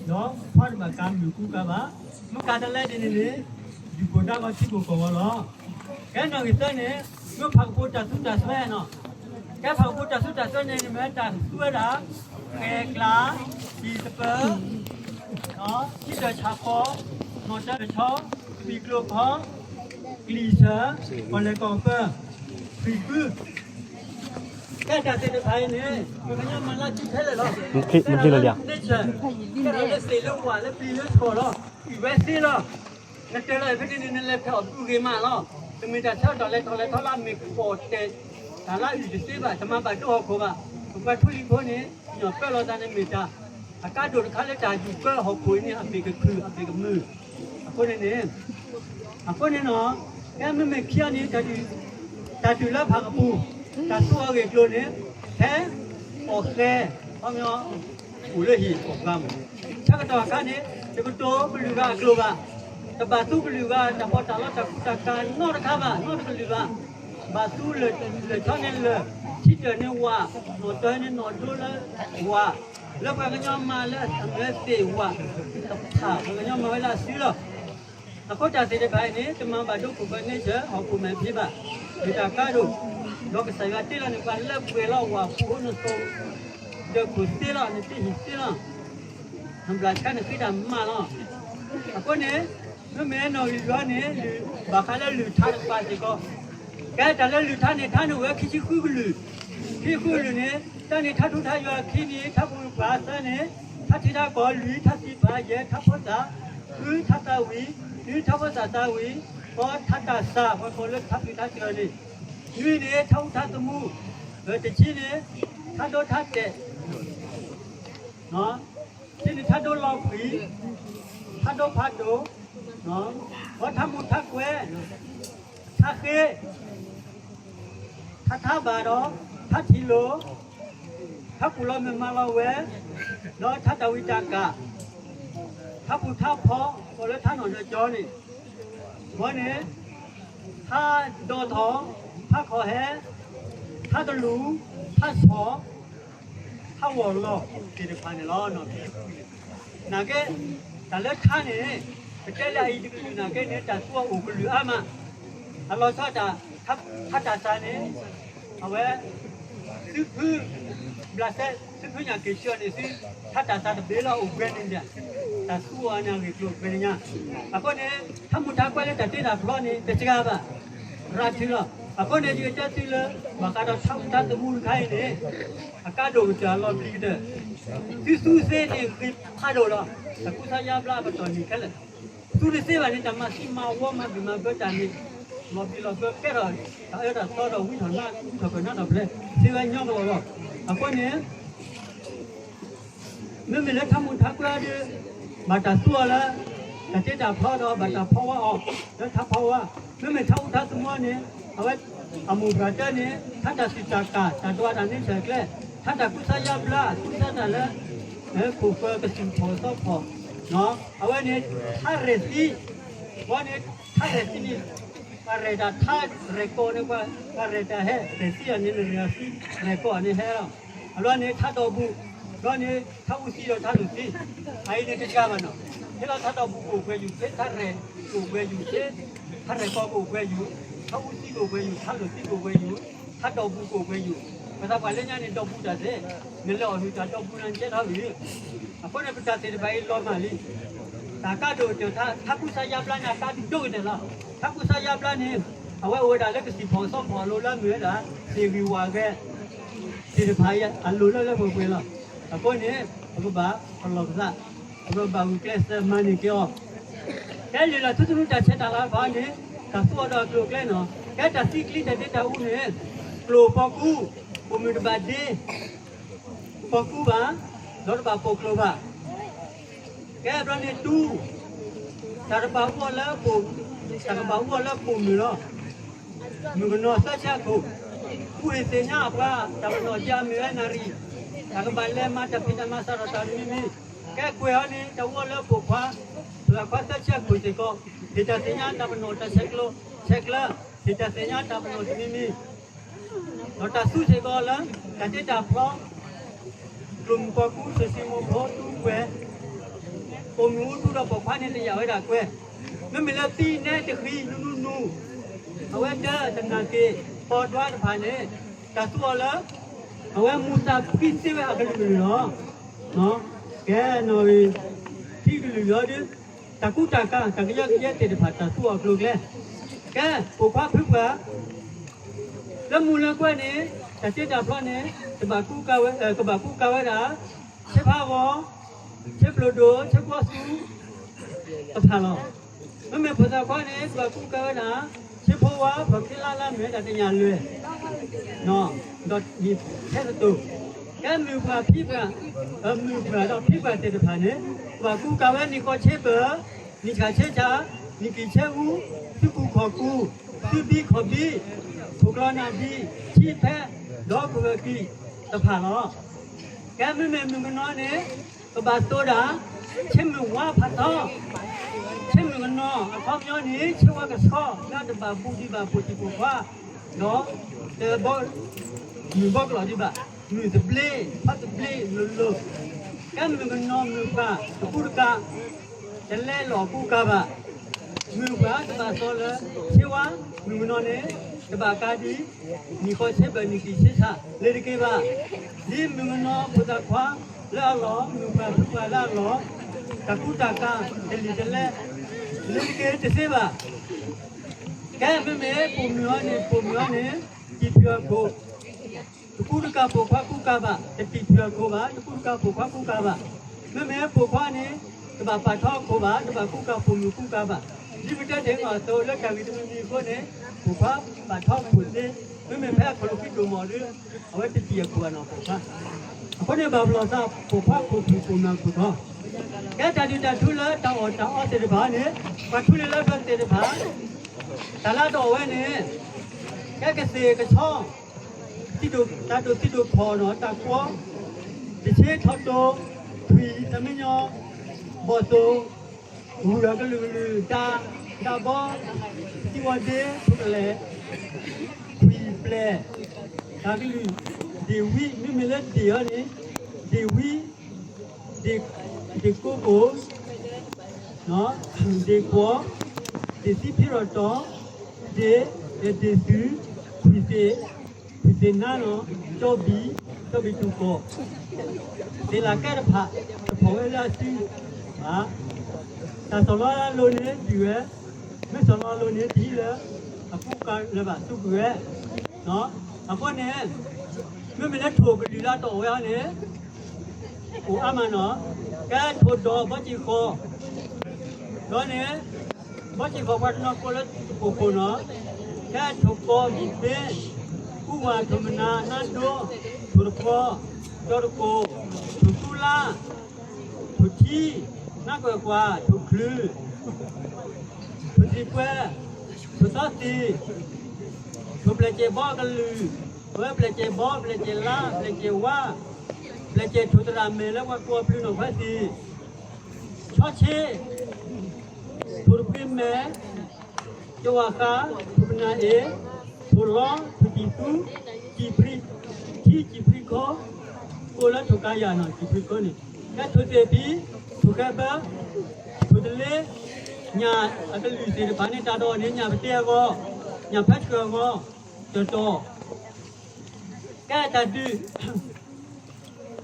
ဒီးခွါတဘၣ်ကၤမုၣ်ကူကၤဘၣ်, မ့ၢ်ကၤတလဲဒ်န့ၣ်န့ၣ် ဒုၣ်ကိၢ်ဒါကီထံကိၢ်ကီၢ်ဂီၤလီၤ. ကဲနီၣ်ဂံၢ်သၢန့ၣ် မ့ၢ်ဖးကပိၤတၢ်သူတၢ်စွဲနီၤ. ကဲဖးကပိၤတၢ်သူတၢ်စွဲန့ၣ် မ့ၢ်တၢ်သူဝဲဒၣ် ဃဲၤကျါ, တံၤသပၢၤ, ထံတၢၢ်ဆၣ်ဖီ, နီၣ်တၢၢ်ဆီ, ကဘံၣ်ကျိၤဖီ, ကလံၤဆၢ, ကီၢ်လဲၢ်ကီၢ်ပၢ, ဃံၢ်ကု, ကဲတၢ်သ့ၣ်တဖၣ်အံၤန့ၣ် ပှၤကညီမၤလၢစုခဲလၢာ်လီၤ. ကဲထီၣ်လၢ nature, ကဲထီၣ်လၢသ့ၣ်လၢဝၣ်လၢပျံၤလၢထီၣ်လီၤ. အုၣ်ဝဲသ့လီၤ. နတၢၤလီၤအံၤဖဲန့ၣ်န့ၣ် နလဲၤဖဲအီၣ်ဘုဂ့ၤမးလီၤ. တမ့ၢ်တၢ်ဆၢကတီၢ်လဲၤထီၣ်လဲၤထီလၢအမ့ၢ်ကီၢ်တဲာ် တၢ်လၢအုၣ်တသ့ဘၣ်, တမၤဘၣ်ဒိဟီၣ်ခိၣ်ဘၣ်. ပပှၤထူလံၤဖိန့ၣ် ပညီၣ်ပၢလီၤသးန့ၣ်မ့ၢ်တၢ် အကါဒိၣ်တခါလၢတၢ်ယူၢ်ပၢဟီၣ်ခိၣ်အံၤန့ၣ် အဘ့ၣ်ကခုၣ် အဘ့ၣ်ကမုာ်. အဃိန့ၣ်န့ၣ် အဃိန့ၣ်နီၤ, ကဲမ့မ့ၢ်ခံအီၤန့ၣ် တၢ်ဒုးလၢဖးကပူၤ, တၢ်သူအီၤဂ့ၢ်ကျိၤန့ၣ် ဖဲအီၣ်ဃဲၤ, ခီပညီ အိၣ်လၢဟံၣ်အီၣ်ပှၤမး, ဆၢကတီၢ်အခါန့ၣ် တကတိၤကလုာ်ဂၤအကျိာ်ဘၣ်, တဘၣ်သူကလုာ်ဂၤ တၢ်ပီးတၢ်လီတၢ်ကူတၢ်ကၤနီတခါဘၣ်, နီတကလုာ်ဘၣ်, ဘၣ်သူလၢၢ်ဆီန့ၣ်လၢၢ်, ထံတၢၢ်န့ၣ်ဝၣ်, နီၣ်တၢၢ်န့ၣ်နီၣ်ဒိလၢဝၣ်, လၢပှၤကညီမၤလၢအမ့ၢ်သ့ၣ်ဝၣ်, တဖၣ်ပှၤကညီမၤဝဲလၢအစုလီၤ. အဃိတၢ်သ့ၣ်တဖၣ်အံၤန့ၣ် တမၤဘၣ်ဒိခိၣ်ဖၢ nature ဟီၣ်ခိၣ်မဲာ်ဖံးဘၣ်, မ့ၢ်တၢ်ကါဒိၣ်, ဒီးကစၢ်ယွၤတ့လီၤန့ၢ်ပှၤလၢပှဲၤလီၤဝၣ်ပူၤအိၣ်နသိး, ဒၢးခိၣ်သ့လီၤ, နတ့ဟံၣ်သ့လီၤ, နဘျးဆါနဃ့တၢ်မးလီၤ. အဃိန့ၣ် မ့မ့ၢ်နီၣ်ဂံၢ်ယွၤန့ၣ် လုၢ်ဘၣ်ဃးလၢလုၢ်ထါတကပၤစ့ၢ်ကီး, ကဲတၢ်လၢလုၢ်ထါန့ၣ် ထါန့ၣ်အိၣ်ဝဲခံဆံဃုကလုာ်, ခံဆံဃုကလုာ်န့ၣ် တၢ်န့ၣ်ထါထူထါယွၤ, ခံန့ၣ် ထါပူၤပှၢ်, သၢန့ၣ် ထါထံထါကီၢ်, လွံၢ်ထါသံၣ်ဖးယဲၢ်, ထါဖိသၣ်, ဃုထါသးဝံၣ်, နွံထါဖိသၣ်သးဝံၣ်, ဃိးထါတၢ်စၢ်, ပှၤကိးလၢထါပှံၤထါစၢၤန့ၣ်, နွံန့ၣ် ထါအူထါသမူ, တဆံန့ၣ် ထါဒိထါတဲာ်, ဆံန့ၣ် ထါဒိလီၤကွံာ်, ထါဒိဖးဒိၣ်, ဃိးထါမူးထါကွဲး, ထါဃ့, ထါထါဘၣ်ဒီး ထါထံၣ်လိာ်, ထါပူၤလီၤမ့ၢ်မၤလီၤဝဲ, ဒီးထါတၢ်ဝံတၢ်ကၣ်, ထါပူၤထါဖီ, ပှၤလၢထါနီၢ်ဒီးကၠီန့ၣ်, ဝဲန့ၣ်, ထါဒိးထီၣ်, ထါခီၣ်ဟဲ, ထါတလူၢ်, ထါဆီၣ်, ထါဝီၤလီၢ်သ့ၣ်တဖၣ်န့ၣ်လီၤ. နာ်က့, တၢ်လၢထါန့ၣ်, ပတဲလၢအအံၤတကလုာ်နာ်က့န့ၣ် တၢ်သူအီၤအိၣ်ကလုာ်အါမး, အလီၤဆီတၢ်, ထါတၢ်စးန့ၣ်, အဝဲ, သုဖု, ဘျးစဲ, သုဖုညၣ်က့ၤဆှၢန့ၣ်သု, ထါတၢ်စးတဘ့ၣ်လီၤအိၣ်ဘှဲန့ၣ်, တၢ်သူအီၤန့ၣ်အဂ့ၢ်ကျိၤဘှဲန့ၣ်ညါ, အဃိန့ၣ်, ထါမုၢ်ထါခွဲလၢတၢ်တ့တၢ်ဖျီန့ၣ် တစှၤဘၣ် ရၤထုးလီၤ. အဃိန့ၣ် ယကတဲသုလၢ ဘၣ်ဃးဒီးထါအူထါသမူတခါအံၤန့ၣ်, အကါဒိၣ်ကတၢၢ်အလီၤပျံၤကတၢၢ်, သုသူသ့န့ၣ်ဂ့ၤဖးဒိၣ်လီၤ. တၢ်ကူစါယါဘျါအပတီၢ်န့ၣ်ခဲလၢာ်, သုတသ့ဘၣ်န့ၣ် တၢ်မၤသံမၤဝီမၤဘံၣ်မၤဘၢတၢ်န့ၣ်, လီၤဘံၣ်လီၤဘၢကဲထီၣ်, တၢ်အၢတၢ်သီဒီးဝံထီၣ်နါ, ဝံထီၣ်ပၢၢ်နါထီၣ်ဖျဲး, သ့ဝဲညီကလီလီၤ. အဃိန့ၣ် မ့မ့ၢ်လၢထါမုၢ်ထါခွဲဒီး, ဘၣ်တၢ်သူအီၤလၢ, တၢ်တ့တၢ်ဖျီဒီးဘၣ်တၢ်ဖီဝါအီၤ, လၢထါဖီဝါ, မ့မ့ၢ်ထါအူထါသမူန့ၣ်, အဝဲ, အမိၢ်ပှၢ်တၢ်န့ၣ် ထါတၢ်စံၣ်တၢ်ကၣ် တၢ်ဒွးတၢ်န့ၣ်ဆဲးကျဲ, ထါတၢ်ကူစါယါဘျါ ကူစါတၢ်လၢ, ခိၣ်ဃၢၤကစူၣ်ဖီၣ်သီဖီၣ်, အဝဲန့ၣ်, ထါရဲၣ်သံ, ဝဲန့ၣ်, ထါရဲၣ်သံန့ၣ်, ပှၤရဲၣ်တၢ်ထါရဲၣ်ကီၢ်န့ၣ်, ပှၤရဲၣ်တၢ်ဟဲ, ရဲၣ်သံအန့ၣ် ရဲၣ်သံ, ရဲၣ်ကီၢ်န့ၣ်ဟဲလီၤ. အလီၢ်န့ၣ် ထါဒီးဘူး, ဒီးန့ၣ် ထါအူသံဒီးထါလိၣ်သံ, အအံၤန့ၣ်တစှၤဘၣ်နီၤ, ဟ့ၣ်လီၤထါဒီးဘူးကအိၣ်ပှဲၤယူၢ်, ဟ့ၣ်ထါရဲၣ်ကအိၣ်ပှဲၤယူၢ်, ဟ့ၣ်ထါရဲၣ်ကီၢ်ကအိၣ်ပှဲၤယူၢ်, ထါအူသံကအိၣ်ပှဲၤယူၢ်, ထါလိၣ်သံကအိၣ်ပှဲၤယူၢ်, ထါဒီးဘူးကအိၣ်ပှဲၤယူၢ်, ပသးပှၢ်လၢညါန့ၣ် ဒီးဘူးတၢ်သ့, နလဲၤအီၣ်နုာ်တၢ်ဒီးဘူးနၤကဲထီၣ်ဝံၤ, အဃိန့ၣ် ပတၢ်သ့ၣ်တဖၣ်အံၤလီၤမၢ်လံ တၢ်ကါဒိၣ်ကတၢၢ် ထါကူစါယါဘျါန့ၣ် အကါဒိၣ်ကတၢၢ်လီၤ. ထါကူစါယါဘျါန့ၣ်, အဝဲအိၣ်ဝဲဒၣ်လၢကစံၣ်ဖီၣ်သီဖီၣ်အလိၤလၢမ့ၢ်ဝဲဒၣ်, သ့ၣ်ဂံၢ်ဝၣ်ဂဲၤ, သ့ၣ်တဖၣ်အလိၤလၢလၢပှဲၤပှဲၤလီၤ. အဃိန့ၣ်, ပကဘၣ်ပလီၢ်ပသး, ပကဘၣ်ဂုာ်ကျဲးစၢးမၤန့ၢ်က့ၤအီၤ, ကဲလံာ်လီၤထူသနူတၢ်ဆဲးတၢ်လၤတဖၣ်န့ၣ်, တၢ်သူအီၤဒီးအကျိၤအကျဲနီၤ, ကဲတၢ်သံကျံတၢ်ဒ့တၢ်အူန့ၣ်, ကျိၣ်ပီၤကူ, ပိာ်မုၣ်တဘၣ်ဒ့ ပီၤကူဘၣ်, ဒီးတဘၣ်ပိာ်ကျိၣ်ဘၣ်. ကဲဘျီန့ၣ် တူ, တၢ်တဘၣ်အူအီၤလၢပိာ်, တၢ်ကဘၣ်အူအီၤလၢပိာ်မုၣ်လီၤ. မုၣ်ကနီၤသၢဆံအခိၣ်, ကူၣ်အ့ၣ်သ့ၣ်ညါအပှၤ, တၢ်ပနီၣ်ဒံးအမ့ၢ်ဝဲနၣ်ရံၣ်, တၢ်ကဘၣ်လဲၤမၤတၢ်ဖံးတၢ်မၤစးထီၣ်တၢ်တမံၤမံၤ, ကဲကွဲးအီၤန့ၣ် တၢ်အူအီၤလၢပိာ်ခွါ, ပိာ်ခွါသၢဆံအခိၣ်စ့ၢ်ကီး, ဟ့ၣ်တၢ်သ့ၣ်ညါတၢ်ပနီၣ်တၢ်ဆဲးကျိး, ဆဲးကျၢ, ဟ့ၣ်တၢ်သ့ၣ်ညါတၢ်ပနီၣ်တမံၤမံၤ ဒီးတၢ်သူစ့ၢ်ကီးလၢ တၢ်တ့တၢ်ဖျီ, ကျိၣ်မုၢ်ပီၤကူ စၢၤစံမိၢ်ဖိတူကွဲၤ, ပိာ်မုၣ်အူတူဒီးပိာ်ခွါန့ၣ် တယာ်ဝဲဒၣ်ကွဲၤ, မ့မ့ၢ်လၢသံနဲတဃံနူနူနူ, အဝဲဒၢတနာ်က့ၤ ပီဒွါတဖၣ်န့ၣ်, တၢ်သူအီၤလၢ အဝဲမူၤသးဖှံသ့ဝဲအကလုာ်ကလုာ်လီၤ. ကဲနီၣ်ဂံၢ် ခံကလုာ်လီၤဒီး တၢ်ကူတၢ်ကၤ တၢ်ကယၢကယဲသ့ၣ်တဖၣ် တၢ်သူအီၤကျိၤကျဲ, ကဲ ပိာ်ခွါဖုပှၢ် လၢမူလၢကွဲန့ၣ် တၢ်တ့တၢ်ဖျီန့ၣ် ကဘၣ်ကူကၤဝဲ, ကဘၣ်ကူကၤဝဲဒၣ် ဆ့ဖးဂီၤ, ဆ့ဖျိၣ်ဒိၣ်, ဆ့ကွီဆူ တဖၣ်လီၤ. မ့မ့ၢ်ဖိသၣ်ခွါန့ၣ် ကဘၣ်ကူကၤဝဲဒၣ် ဆ့ဖိဝါ ဖီၣ်ခ့လါလၢမ့ၢ်ဝဲဒၣ်တညၣ်လွဲၢ် ဒီးနံၣ်ထဲသတိၢ်, ကဲမုၣ်ပှၢ်ဖံပှၢ်, မုၣ်ပှၢ်ဒီးဖံပှၢ်သ့ၣ်တဖၣ်န့ၣ် ကဘၣ်ကူကၤဝဲနံၣ်ဃီဆ့ဘၢၣ်, နံၣ်ဆၣ်ဆ့ဆၣ်, နံၣ်ကံၣ်ဆ့အူ, သုကူၣ်ခီၣ်ကူၣ်, သုဘံခီၣ်ဘံ, ခိၣ်ကျီနၢ်ဒံ, ဆံဖဲ, ဒီးကဝဲၤကံၢ်တဖၣ်လီၤ. ကဲမ့မ့ၢ်မုၣ်ကနီၤန့ၣ် ကဘၣ်သိးဒၣ် ဆ့မုၢ်ဝါဖးထီ, ဆ့မုၢ်ကနီၤ အခီပညီန့ၣ် ဆ့ဝါကဆှီ လၢတဘၣ်ဘူးဒံးဘၣ်ပိာ်တံၢ်ပိာ်ခွါ, ဒီး တဘီ, မုၢ်ဘီကလီၤဒံးဘၣ်, မုၢ်သဘျ့, ဖးသဘျ့လိၤလိၤ, ကဲမုၣ်ကနီၤမုၣ်ပှၢ် တကူတကၤ တလဲလီၤကူကၤဘၣ်. မုၣ်ပှၢ်တဘၣ်သီလၢ ဆ့ဝါ, မုၣ်ကနီၤန့ၣ် တဘၣ်ကၤဒံး နံၣ်ဃီဆ့ဘၢၣ် နံၣ်ကံၣ်ဆ့ဆၣ် လၢတက့ၢ်ဘၣ်. ဒ်မုၣ်ကနီၤဖိသၣ်ခွါလၢအလီၢ်, မုၣ်ပှၢ်ဖုပှၢ်လၢအလီၢ်, တၢ်ကူတၢ်ကၤ တလံာ်တလဲ လၢတက့ၢ်တသ့ဘၣ်. ကဲမ့မ့ၢ်ပိာ်မုၣ်အီၤန့ၣ်, ပိာ်မုၣ်အီၤန့ၣ် တံၢ်ဖုၣ်အခိၣ် တကူတကၤပိာ်ခွါကူကၤဘၣ်, တတံၢ်ဖုၣ်အခိၣ်ဘၣ်, တကူတကၤပိာ်ခွါကူကၤဘၣ်. မ့မ့ၢ်ပိာ်ခွါန့ၣ် တဘၣ်ပာ်ထီအခိၣ်ဘၣ်, တဘၣ်ကူကၤပိာ်မုၣ်ကူကၤဘၣ်. ဒ်ပတဲတ့ၢ်အသိးလၢတၢ်ဂ့ၢ်တမံၤမံၤအဃိန့ၣ် ပိာ်ခွါပာ်ထီအခိၣ်သ့, မ့မ့ၢ်ဖဲအခီၣ်လိာ်ခံဒိၣ်မးဒီး အဝဲတတံၢ်အခိၣ်ဘၣ်နီၤပိာ်ခွါ. အဃိန့ၣ်ဘၣ်ပလီၢ်သးပိာ်ခွါခိၣ်ဖုၣ်ပိာ်မုၣ်အခိၣ်သီ, ကဲတၢ်ဒုၣ်တၢ်ထူလၢတၢ်အီၣ်တၢ်အီသ့ၣ်တဖၣ်န့ၣ် ပှၤထူလၢလၢပှၤသ့ၣ်တဖၣ် တၢ်လၢအဒိးဝဲန့ၣ် ကဲကသ့ၣ်ကဆီ, တၢ်ဒိၣ်သံဒိၣ်ခီၣ်နီၤ တၢ်ကွီ, တဆ့ထီၣ်တိ ထွံၣ်သၢမံညီ ဘီၣ်သိၣ် ဂုၢ်အကလုာ်ကလုာ် တၢ် တၢ်ဘီ သံဝီၤဒ့ ထိၣ်ကလဲၣ် ထွံၣ်ပျဲၢ် တၢ်ကလုာ် ဒ့ၣ်ဝံ မ့မ့ၢ်လၢဒ့ၣ်အံၤန့ၣ် ဒ့ၣ်ဝံ ဒ့ၣ်ကိၢ်ကိၢ် ဒ့ၣ်ကွီၢ် ဒ့ၣ်သံဖံရီၣ်တီၢ် ဒ့ၣ် ဒ့ၣ်သုး ခွံၣ်သ့ၣ် ခွံၣ်သ့ၣ်နါနီၤ ကၠီဘံၣ် ကၠီဘံၣ်တူၢ်ကီၢ် သ့ၣ်လၣ်ကဲတဖၣ် တဖီၣ်ဝဲလၢအစု တၢ်စီၢ်လီၤအလိၤန့ၣ် ဒုးဝဲ မ့ၢ်စီၢ်လီၤအလိၤန့ၣ် တဟံးလၢ အကူကၤလၢၤဘၣ် သူကွံာ်ဝဲ အဃိန့ၣ် မ့မ့ၢ်လၢထိၣ်ကလုာ်လၢအတအိၣ်ဝဲအံၤန့ၣ် အိၣ်အါမးနီၤ ကဲထိၣ်ဒီးဘီစ့ၣ်ဃီ ဒီးန့ၣ် ဘီစ့ၣ်ဃီပှၤတနီၤကိးလၢထိၣ်ခိၣ်နီၤ ကဲထိၣ်ကီၢ်ဘံၣ်ဘ့ ကူဝၤ ထိၣ်မနၤ နါဒိ ထိၣ်တပှီၤ ကၠီတကိၢ် ထိၣ်သူလါ ထိၣ်ထံ နါကွဲၢ်ကွၢ် ထိၣ်ချုး ထိၣ်သံၣ်ပှဲၤ ထိၣ်သီသံၣ် ထိၣ်ပျဲၢ်စဲးဘီအကလုာ် အဝဲပျဲၢ်စဲးဘီ ပျဲၢ်စဲးလါ ပျဲၢ်စဲးဝါ ပျဲၢ်စဲးထိၣ်သရၣ်မဲာ်လၢပှၤကိးပျုၢ်နီၣ်ဖဲသံၣ် ဆီဆ့ ထိၣ်တဖှံမဲာ် ကဝၤဃာ် ထိၣ်ပနၢ်အ့ၣ် ထိၣ်လီ ထိၣ်တံၢ်သူ စံၣ်ဖံထံ စံၣ်ဖံခီ ကိးလၢထိၣ်ကါယၤနီၤ စံၣ်ဖံခီန့ၣ် ကဲထိၣ်သ့ၣ်ဖံ ထိၣ်ဃဲဘၢ ထိၣ်တလ့ ညၣ်အကလုာ်သ့ၣ်တဖၣ်န့ၣ် တၢ်ဒီးန့ၣ် ညၣ်ပတဲအဂီၢ် ညၣ်ဖဲဆှၢအဂီၢ် တတီၢ် ကဲတၢ်ဒုး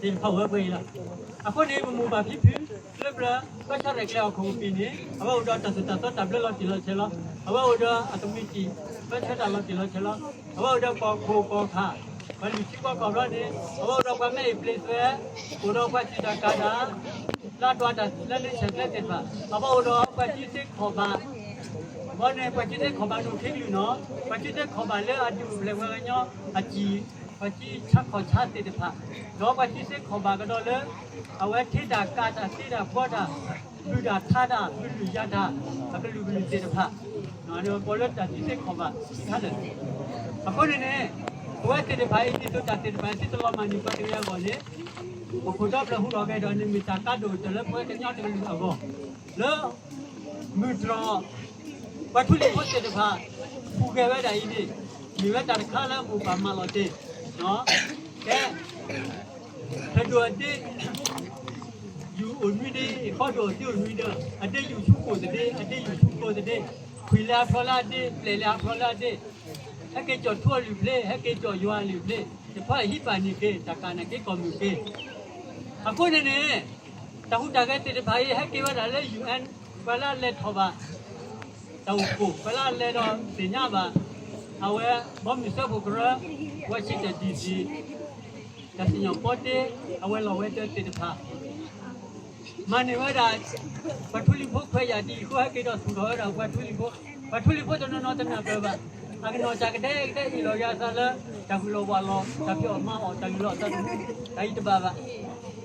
သ့ၣ်တဖၣ်ဝဲပှဲၤအံၤလီၤ. အဃိန့ၣ် ပမိၢ်ပၢ်ဖံဖု လၢပျၢၤ ပၢဆှၢရဲၣ်ကျဲၤဟီၣ်ခိၣ်ကပံာ်န့ၣ် အဝဲအိၣ်ဒီးတၢ်သိၣ်တၢ်သီတၢ်ဘျၢလီၤတံၢ်လီၤဆဲးလီၤ. အဝဲအိၣ်ဒီးအကမံးတံာ် ပၢဆှၢတၢ်လီၤတံၢ်လီၤဆဲးလီၤ. အဝဲအိၣ်ဒီးကီၢ်ခိၣ်ကီၢ်ခၣ် ပှၤလုၢ်ထံကီၢ်ကီၢ်ဘျီန့ၣ် အဝဲအိၣ်ဒီးပှၤမဲအ့ၣ်ပျ့သွဲ အိၣ်ဒီးပှၤစံၣ်တၢ်ကၤတၢ် လၢအဒွးတၢ်လၢလၢဆဲးကျဲသ့ၣ်တဖၣ် အဝဲအိၣ်ဒီးပှၤစုသ့ခီၣ်ဘၣ် ဘီန့ၣ် ပှၤစုသ့ခီၣ်ဘၣ်ဒိၣ်ခံကလုာ်နီၤ ပှၤစုသ့ခီၣ်ဘၣ်လၢအဒုးပျဲၢ်ဝဲကညီ အစံၣ် ပှၤစုဆါခီၣ်ဆါသ့ၣ်တဖၣ် ဒီးပှၤစုသ့ခီၣ်ဘၣ်ကဒီးလၢ အဝဲထံတၢ်ကၤတၢ်သ့တၢ်ဘီတၢ် ဘုၣ်တၢ်ထါတၢ် ဘုၣ်လုၢ်ယၤတၢ် အကလုာ်ကလုာ်သ့ၣ်တဖၣ် ကိးလၢတၢ်စုသ့ခီၣ်ဘၣ်ဆံးခါလၢာ် အဃိန့ၣ်န့ၣ် ပဝဲသ့ၣ်တဖၣ်အံၤ ဒ်သိးတၢ်သ့ၣ်တဖၣ်အံၤ သုတလီၤမၢ်န့ၢ်ပှၤတဂ့ၤအဂီၢ်န့ၣ် ပခိၣ်ဒီဖျၢၣ်ဟူထီၣ်က့ၤဒီးန့ၣ် မ့ၢ်တၢ်ကါဒိၣ်ကတၢၢ်လၢပဝဲကညီတကလုာ်အဂီၢ် လၢ မုၢ်တြီၢ် ပှၤထူလံၤဖိသ့ၣ်တဖၣ် ဟူးဂဲၤဝဲဒၣ်အံၤန့ၣ် မ့ၢ်ဝဲတၢ်တခါလၢမိၢ်ပၢ်မၤလီၤတ့ၢ် ကဲ ဖဲဒိၣ်အဒ့ ယူၢ်အိၣ်နွံဒ့ ခီဒိၣ်အဒ့အိၣ်နွံဒ့ အဒ့ယူၢ်ဆူကိၣ်သဒ့ အဒ့ယူၢ်ဆူကိၣ်သဒ့ ခွံၣ်လဲၤအဖျီလၢအဒ့ ပျဲၢ်လဲၤအဖျီလၢအဒ့ ဟဲက့ၤကၠီၣ်ထူအလုၢ်ဖျ့ ဟဲက့ၤကၠီၣ်ယွၤအလုၢ်ဖျ့ တဖၣ်ဟံးပာ်န့ၢ်က့ၤ တၢ်ကးနာ်က့ၤကီၢ်မုၢ်က့ၤ အဃိန့ၣ်န့ၣ် တၢ်ဟူးတၢ်ဂဲၤသ့ၣ်တဖၣ်အံၤ ဟဲက့ၤဝဲဒၣ်လၢ ယူၢ်အဲၣ် ပှၤလၢအလဲၤထီၣ်ဘၣ် တၢ်အိၣ်ဖှိၣ် ပှၤလၢအလဲၤဒီးသ့ၣ်ညါဘၣ် အဝဲ ဘီမုၢ်စၢဖှိၣ်ကရၢ Washington DC တၢ်စံၣ်ညီၣ်ပီတ့ အဝဲလီၤဝဲတၢသ့ၣ်တဖၣ် မၤန့ၢ်ဝဲဒၣ် ပှၤထူလံၤဖိခွဲးယာ်ဒ်အံၤအဃိ ဟဲက့ၤဒီးသူၣ်ထီၣ်ဝဲဒၣ်ပှၤထူလံၤဖိ ပှၤထူလံၤဖိတနီၤနီၤတနၢ်ပၢၢ်ဘၣ် အကနီၣ်တၢ်ကဒဲကဒဲအ့ၣ်လိာ်ယၤသးလၢ တၢ်ဂုၤလီၤဝၤလီၤ တၢ်ဖံးအီၣ်မၤအီၣ် တၢ်လုၢ်လီၢ်အသးသမူ တၢ်အံၤတဘၣ်ဘၣ်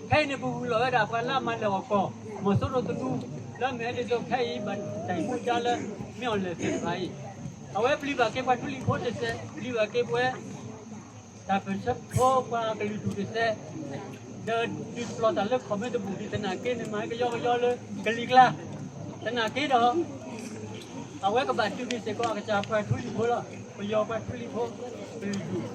ခဲအံၤန့ၣ် ပဂုာ်လီၤဝဲဒၣ်ပှၤလၢအမၤလဲၢ်အီၣ်ကီၢ် မီၤစိရိၤသနူ လၢအမ့ၢ်ဒ်သိးခဲအံၤ ဘၣ်တၢ်အံၤမူဒါလၢ မ့ၢ်အီၤလဲၣ်သ့ၣ်တဖၣ်အံၤ အဝဲပျံၤဘၣ်က့ၤပှၤထူလံၤဖိတစဲး ပျံၤဘၣ်က့ၤပဝဲ တၢ်ပၢဆှၢဖိပှၤကလုာ်ဒူၣ်တစဲး ဒီးဒုးပျီၢ်တၢ်လၢ comment တဘူၣ်ဒံး သနာ်က့န့ၣ် မၤကယီကယီလၢကလံၤကျါ သနာ်က့ဒီး အဝဲကဘၣ်ဒုးက့ၤစ့ၢ်ကီးအကစၢ်ပှၤထူလံၤဖိလီၤ. ပယီၤပှၤထူလံၤဖိ ကလုာ်ဒူၣ်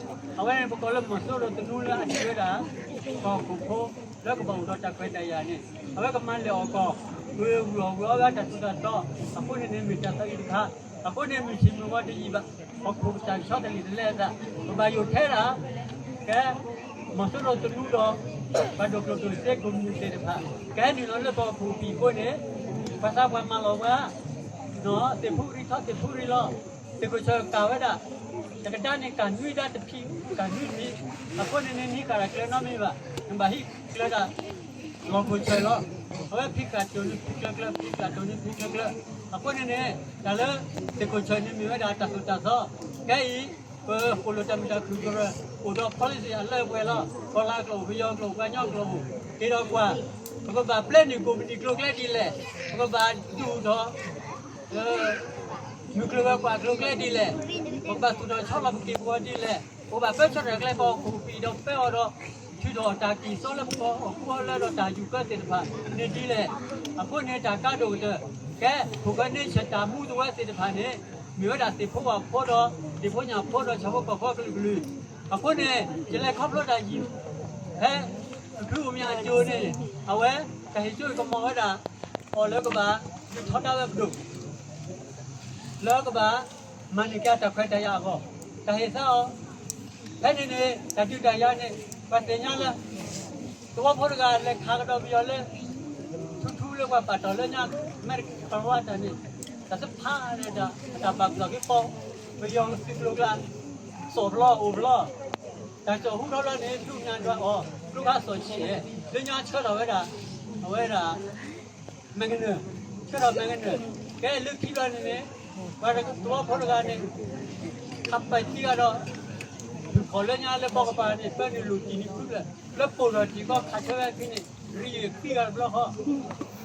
အဝဲန့ၣ်ပကိးလၢမီၤစိရိၤသနူလၢအဒုးဝဲဒၣ် ကီၢ်ခိၣ်ဖိ လၢကဘၣ်အိၣ်ဒီးတၢ်ခွဲးတၢ်ယာ်န့ၣ် အဝဲကမၤလဲၢ်အီၣ်ကီၢ် ဂုာ်ဂုာ်အီၣ်ဂုာ်အီၣ်ဝဲတၢ်သိၣ်တၢ်သီ အဃိန့ၣ်န့ၣ် မ့ၢ်တၢ်သးအံၤတခါ အဃိန့ၣ် မုၢ်ဆ့ၣ်မုၢ်ဂီၤတယံာ်ဘၣ် ပခိၣ်ပတၢ်ဆီတလံာ်တလဲအသး ပဘၣ်ယိၣ်ထဲဒၣ် ကဲ မီၤစိရိၤသနူဒီး ပှၤဒိၣ်ကျိၣ်ဒိၣ်စ့ကိးမုၢ်သ့ၣ်တဖၣ် ကဟဲနုာ်လီၤလၢကီၢ်ခိၣ်ပံၤအဃိန့ၣ် ပှၤသးပှၢ်မၤလီၤပှၤ သ့ၣ်ဖူရံထီၣ်သ့ၣ်ဖူရံလီၤ သ့ၣ်ခိၣ်ဆၢကၤဝဲဒၣ် တကဒါန့ၣ်ကၤနွံဒါတဖံး ကၤနွံတဖံး အဃိန့ၣ်န့ၣ် နံၤကၤတၢ်ကျၢၤနီတမံၤဘၣ် နဘၣ်ဟံးကျၢၤဒၣ် လီၢ်ခိၣ်ဆၢလီၤ အဝဲဖံးကၤတိၢ်န့ၣ်ဖံးကျၢၤကျၢၤ ဖံးကၤတိၢ်န့ၣ်ဖံးကျၢၤကျၢၤ အဃိန့ၣ်န့ၣ် တၢ်လၢ သ့ၣ်ခိၣ်ဆၢန့ၣ်မ့ၢ်ဝဲဒၣ်တၢ်သိၣ်တၢ်သီ ခဲအံၤ ပဃိၣ်လိာ်တၢ်မုာ်တၢ်ခုၣ်ကရၢ အိၣ်ဒီး policy အလၢအပှဲၤလီၤ ကီၢ်လၤကျိာ် ပယီၤကျိာ် ပှၤကညီကျိာ် က့ၤဒီးကွၢ် ပကဘၣ်ပျဲနုာ်ကိးမုၢ်နံၤကျိၤကျဲဒ်လဲၣ် ပကဘၣ်ဒုးဒီး မုၢ်ကျိၤဝဲၤကွာ်ကျိၤကျဲဒ်လဲၣ် ပကဘၣ်သူၣ်ထီၣ်ဆီလီၤပက့ၢ်ပဂီၤဒ်လဲၣ် ပကဘၣ်ပၢဆှၢတၢ်ကျဲကီၢ်ခိၣ်ပံၤဒီးပၢအီၤဒီး ထုးထီၣ်တၢ်ကံၢ်စီလၢပကီၢ်ဟီၣ်ခိၣ်လၢဒီးတၢ်ယူးယီၣ်သ့ၣ်တဖၣ်န့ၣ်ဒ်လဲၣ်. အဃိန့ၣ် တၢ်ကါဒိၣ်ကတၢၢ် ကဲ ခိၣ်ဃၢန့ဆၢၣ်တၢ်မူသဝဲသ့ၣ်တဖၣ်န့ၣ် မ့ၢ်ဝဲဒၣ်သ့ၣ်ဖိဝၣ်ဖိဒီး ဒ့ၣ်ဖိညၣ်ဖိဒီးဆၣ်ဖိကီၢ်ဖိကလုာ်ကလုာ်. အဃိန့ၣ် ယလဲၤခီဖျိတၢ်ယံၤ ဖဲ တချုးအိၣ်မၠးအစိၤန့ၣ် အဝဲ တၢ်ဟ့ၣ်စိကမီၤဝဲဒၣ် အီၤလၢကဘၣ် ဒုးထီဒါဝဲပဒိၣ် လၢကဘၣ် မၤန့ၢ်က့ၤတၢ်ခွဲးတၢ်ယာ်အဂီၢ် တၢ်ဟ့ၣ်သါအီၤ ဖဲန့ၣ်န့ၣ် တၢ်ဒုးတၢ်ယၤန့ၣ် ပှၤသ့ၣ်ညါလၢ သဝီဖိတဂၤလဲၤခးကဒီးပယီၤလၢ ထူထူလၢပှၤပာ်တ့ၢ်လၢညါ မဲာ်တကပၤဝါတၢ်န့ၣ် တၢ်သ့ၣ်တဖၣ်န့ၣ်ဒီး တၢ်ဘၣ်ဘျီးက့ၤပီၤ ပယီၤကသုးကျိၤကျါ စီၣ်ဘျီအိၣ်ဘျီ တၢ်စီၣ်ဟူထီၣ်ဘျီန့ၣ် ဒုးညါဒွးအီၤ ကျိခါစီၣ်ဆံး လၢညါဆၢထီၣ်ဝဲဒၣ် အဝဲဒၣ် မဲာ်ကနၢၢ် ဆၢထီၣ်မဲာ်ကနၢၢ် ကဲလၢခံဘျီန့ၣ်န့ၣ် ပှၤသဝီဖိတဂၤန့ၣ် ခးပာ်သံဂၤဒီး ဖုၣ်ခီၣ်လၢညါလၢဘီကပၤန့ၣ် ပၢနုာ်လိၣ်တံၢ်န့ၣ်ဖုလၢ လၢပိာ်ထီၣ်တံၢ်ကီခးဆၢဝဲခံန့ၣ် ရံယံၤခံဂၤတဘျီဃီ အဂၤတဆံဘၣ်ဒိတဂၤဆ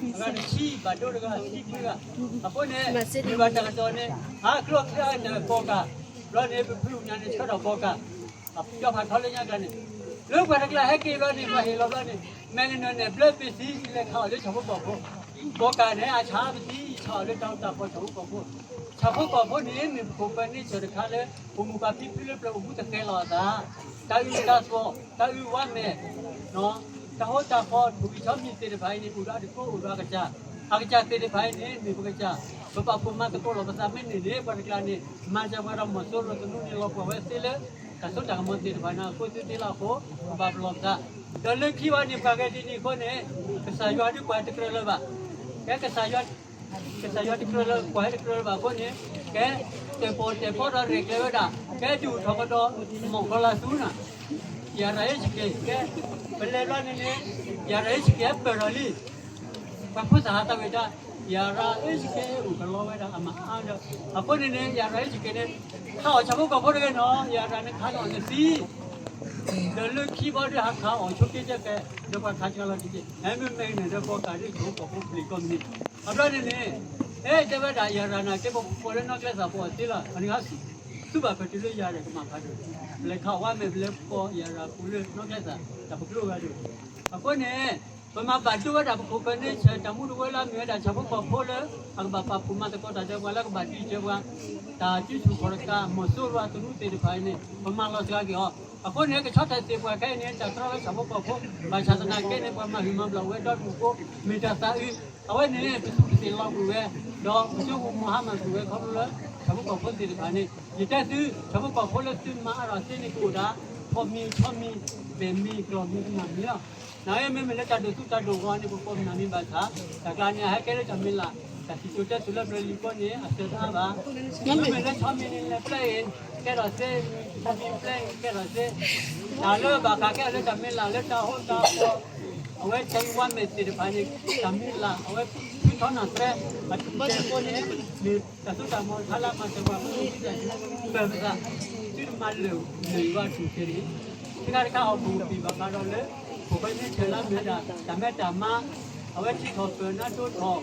ံခွံဂၤ အဃိန့ၣ် မ့ၢ်ဘၣ်တၢ်ကစီၣ်န့ၣ် ဟးကျိချံအနၢ်ဘီကၤ ဘျီန့ၣ် ပဖုၣ်ညါန့ၣ်ဆၢထီၣ်ဘီကၤ အပျီဖးထီလၢညါကျါန့ၣ် လၢပှၤတကျါဟဲက့ၤဘျီန့ၣ် ပှၤဟ့ၣ်လီၤဘျီန့ၣ် မဲာ်ကနၢၢ်န့ၣ်ဘျၢပ့ၤသံ လဲၤခးအီၤလၢဆၣ်ဖိကီၢ်ဖိ ဘီကၤန့ၣ် အဆၣ်ပသံ ဆၣ်အီၤလၢတၢ်အိၣ်တၢ်ဖှီၣ်ဆၣ်ဖိကီၢ်ဖိ ဆၣ်ဖိကီၢ်ဖိန့ၣ် မ့ၢ်ပခိၣ်ပၢန့ဆၢၣ်တခါလၢ ပမိၢ်ပၢ်ဖံဖုလၢပျၢၤအိၣ်မူတဃဲၤလီၤအသး တၢ်အုၣ်တၢ်သီၣ် တၢ်အုၣ်ဝါမဲာ် တၢ်ဟိတၢ်ဃီ ထိၣ်ဂံၢ်ဆီမံၤသ့ၣ်တဖၣ်အံၤန့ၣ် အိၣ်ဒီးအတကိးအိၣ်ဒီးအကစၢ် အကစၢ်သ့ၣ်တဖၣ်အံၤန့ၣ် မ့ၢ်ပကစၢ် ပပာ်ဖှိၣ်မၤသကိးလီၤပသးမ့ၢ်န့ၢ်န့ၣ် ပှၤတကျါန့ၣ် မၤစၢၤပှၤဒီးမီၤစိရိၤသနူန့ၣ် လီၤပှီၢ်ဝဲသ့လၢ တၢ်စိတၢ်ကမီၤသ့ၣ်တဖၣ်န့ၣ် အဃိသ့သ့လၢအဃိ ပဘၣ်ပလီၢ်ပသး ဒီးလၢခံဘၣ်န့ၣ် ပှၤဂၤဒ်န့ၣ်အဃိန့ၣ် ကစၢ်ယွၤဒုးကွၢ်တကြၢးလၢၤဘၣ် ကဲကစၢ်ယွၤ ကစၢ်ယွၤတကြၢးလၢၤ ကွၢ်ဟဲတကြၢးလၢၤဘၣ်အဃိန့ၣ် ကဲ တဲာ်ပီၣ်တဲာ်ဖီဒီးရဲၣ်ကျဲၤဝဲဒၣ် ကဲဒုးအိၣ်ထီၣ်ကဒီး မီၢ်ကီၤလၤသူနၤ ယၤရၤအ့ၣ်စက့ၣ် ကဲ ပလဲၤဘျီန့ၣ်န့ၣ် ယၤရၤအ့ၣ်စက့ၣ်ပၢၢ်ထီၣ်လံ ပှၤဖိသၣ်ဟးသးဝံၣ်တၢ် ယၤရၤအ့ၣ်စက့ၣ်အိၣ်ကလီဝဲဒၣ်အမးအါဒီး အဃိန့ၣ်န့ၣ် ယၤရၤအ့ၣ်စက့ၣ်န့ၣ် ခးအီၣ်ဆၣ်ဖိကီၢ်ဖိတဂ့ၤနီၤ ယၤရၤန့ၣ်ခးလီၤနသံ ဒီးလၢခံဘီဒုးဟးခးအီၣ်ဆိးက့တၢ်ကဲ ဒီးပှၤခးစှၤလီၤတက့ၢ် ဟဲမ့ၢ်မဲာ်ကနၢၣ်ဒီးဘီကၤဒ်ဆၣ်ဖိကီၢ်ဖိ ပျံၤကီၢ်မ့ၢ် အဘျီန့ၣ်န့ၣ် အဲၣ်တဲဝဲဒၣ်ယၤရၤနၤကဲပပှၤလၢနီၢ်ကျဲသၣ်ပှၤအီၣ်သ့လီၤ အန့ၣ်ဟးစူၢ် သူဘၣ်ဖဲတုၤလၢယၤရၤကမၤဖးဒိၣ် ပလဲၤခးဝါမဲာ် ပလဲၤဖီယၤရၤပူၤလၢနီၢ်ကျဲသၣ် တၢ်ပကျိဂၤဒိၣ် အဃိန့ၣ် ပမၤဘၣ်ဒိဝဲဒၣ်ပခိၣ်ပၢန့ဆၢၣ် တၢ်မူတဝဲလၢအမ့ၢ်ဝဲဒၣ်ဆၣ်ဖိကီၢ်ဖိလၢ အကဘၣ်ပာ်ဖှိၣ်မၤသကိးတၢ်ဒီးပှၤလၢကဘၣ်တံာ်စၢၤပှၤ တၢ်စုဆူၣ်ခီၣ်တကး မီၤစိရိၤအသနူသ့ၣ်တဖၣ်အံၤန့ၣ် ပမၤလီၤစှၤက့ၤအီၤ အဃိန့ၣ် ကဆီထၢၣ်သ့ၣ်ပှၤခဲအံၤန့ၣ် တၢ်တြီလၢဆၣ်ဖိကီၢ်ဖိ ဘၣ်ဆၣ်သနာ်က့န့ၣ် ပှၤမၤဂ့ၤမၤဘျီးဝဲဒီတမုၢ်ဃိ မ့ၢ်တၢ်သးအုး အဝဲန့ၣ် ပသူၣ်ပသးလီၤကွံာ်ဝဲ ဒီးပဆိကမိၣ်ဟါမၢ်ကွံာ်ဝဲခီဖျိလၢ ဆၣ်ဖိကီၢ်ဖိသ့ၣ်တဖၣ်န့ၣ် ယတဲသု ဆၣ်ဖိကီၢ်ဖိလၢသုမၤအါထီၣ်သ့န့ၣ် ကအိၣ်ဒၣ် ထိၣ်မံၤဆီမံၤ ဘဲၣ်မံၤကျီၢ်မံၤကနၣ်မံၤလီၤ. နာ်အံၤမ့မ့ၢ်လၢတၢ်ဒိၣ်သူတၢ်ဒိၣ်ဂီၤန့ၣ် ပကိးမနုၤမံၤဘၣ်ဆၣ် တၢ်ကျါန့ၣ် အဟဲကဲလၢတၢ်မံၤလၢ် တၢ်စံၣ်စိၤတဲစိၤလၢပျၢၤလံၤကီၢ်န့ၣ် အစၢၤတအါဘၣ်. မ့မ့ၢ်လၢဆီမံၤန့ၣ် လဲၤပျဲအံၤ ကဲထီၣ်သ့, ဆီမံၤပျဲအံၤ ကဲထီၣ်သ့, တၢ်လၢဘၣ်ဃးကဲထီၣ်လၢတၢ်မံၤလၢ်လၢတၢ်ဟိတၢ်ဃီ, အဝဲတၢ်အုၣ်ဝါမဲာ်သ့ၣ်တဖၣ်န့ၣ် တၢ်မံၤလၢ် အဝဲထုးထီၣ်နၢ်သဲ, အထုးထီၣ်သဲအဃိန့ၣ် မ့ၢ်တၢ်စိတၢ်ကမီၤတခါလၢအမၤစၢၤပှၤ ပၢၤပသး, သုတမၤလၢာ်လၢာ်ယွၤအထူၣ်က့ၤတဂ့ၤ. တခါတခါအီၤပူၤပံာ်ဘၣ်ဃးဒီးလၢ ခိၣ်ဖဲန့ၣ်ဆၢၣ်လၢမ့ၢ်ဝဲဒၣ် တၢ်မဲတၢ်မါ, အဝဲထံထီၣ်ပၢၢ်နါဒိထီၣ်, ဆ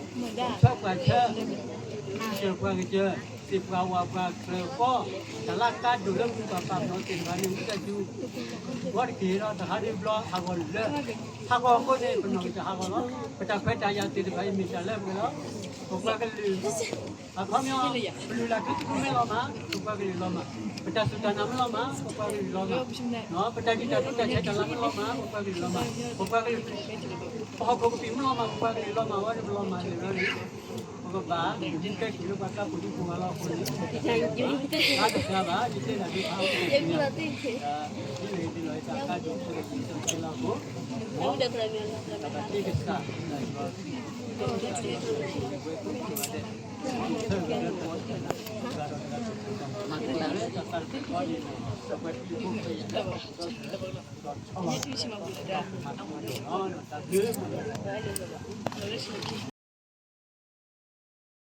ၢပှၤဆၢ, စၢၤပှၤကစၢၤ, သ့ၣ်ပှၤဝၣ်ပှၤကျၢၤဃီ, တၢ်လၢကါဒိၣ်လၢမုၢ်ပၢ်ပာ်ပနီၣ်သ့ၣ်တဖၣ်န့ၣ် ဝံသးစူၤ ဂီၢ်တက့ၢ်ဒီးတဟးဒုဘျီဟးဂီၤလၢ ဟးဂီၤအဃိန့ၣ် ပနီၢ်ကစၢ်ဟးဂီၤလီၤ. ပတၢ်ခွဲးတၢ်ယာ်သ့ၣ်တဖၣ်အံၤမ့ၢ်တၢ်လၢပှဲၤလီၤ. ပပှၤကလုာ် အခီပညီ ပလုၢ်လၢ်ထူသနူမ့ၢ်လီၤမး ပပှၤကလုာ်လီၤမး, ပတၢ်စူၢ်တၢ်နာ်မ့ၢ်လီၤမး ပပှၤကလုာ်လီၤမး, ပတၢ်ဒုၣ်တၢ်ထူတၢ်ထံးတၢ်လၤမ့ၢ်လီၤမး ပပှၤကလုာ်လီၤမး, ပပှၤကလုာ် ပဟီၣ်ခိၣ်ကပံာ်မ့ၢ်လီၤမး ပပှၤကလုာ်လီၤမး အဝဲန့ၣ်ပလီၤမၢ်လၢာ်လီၤန့ၣ် ပကဘၣ် ကဲကုၢ်လၢပှၤကျါပူၤဒူပူၤဂၤလီၤအဃိန့ၣ် တၢ်တဖျါဘၣ် ယတဲဒၣ်ဒ်ဖးအီၤ ဒ်လဲၣ်ဒ်လဲၣ်တၢ်ကါဒိၣ်ဆိကတံၢ်ဆိကတ့လီၤအဃိ ပဘၣ်တ့ကစၢ် Thank you.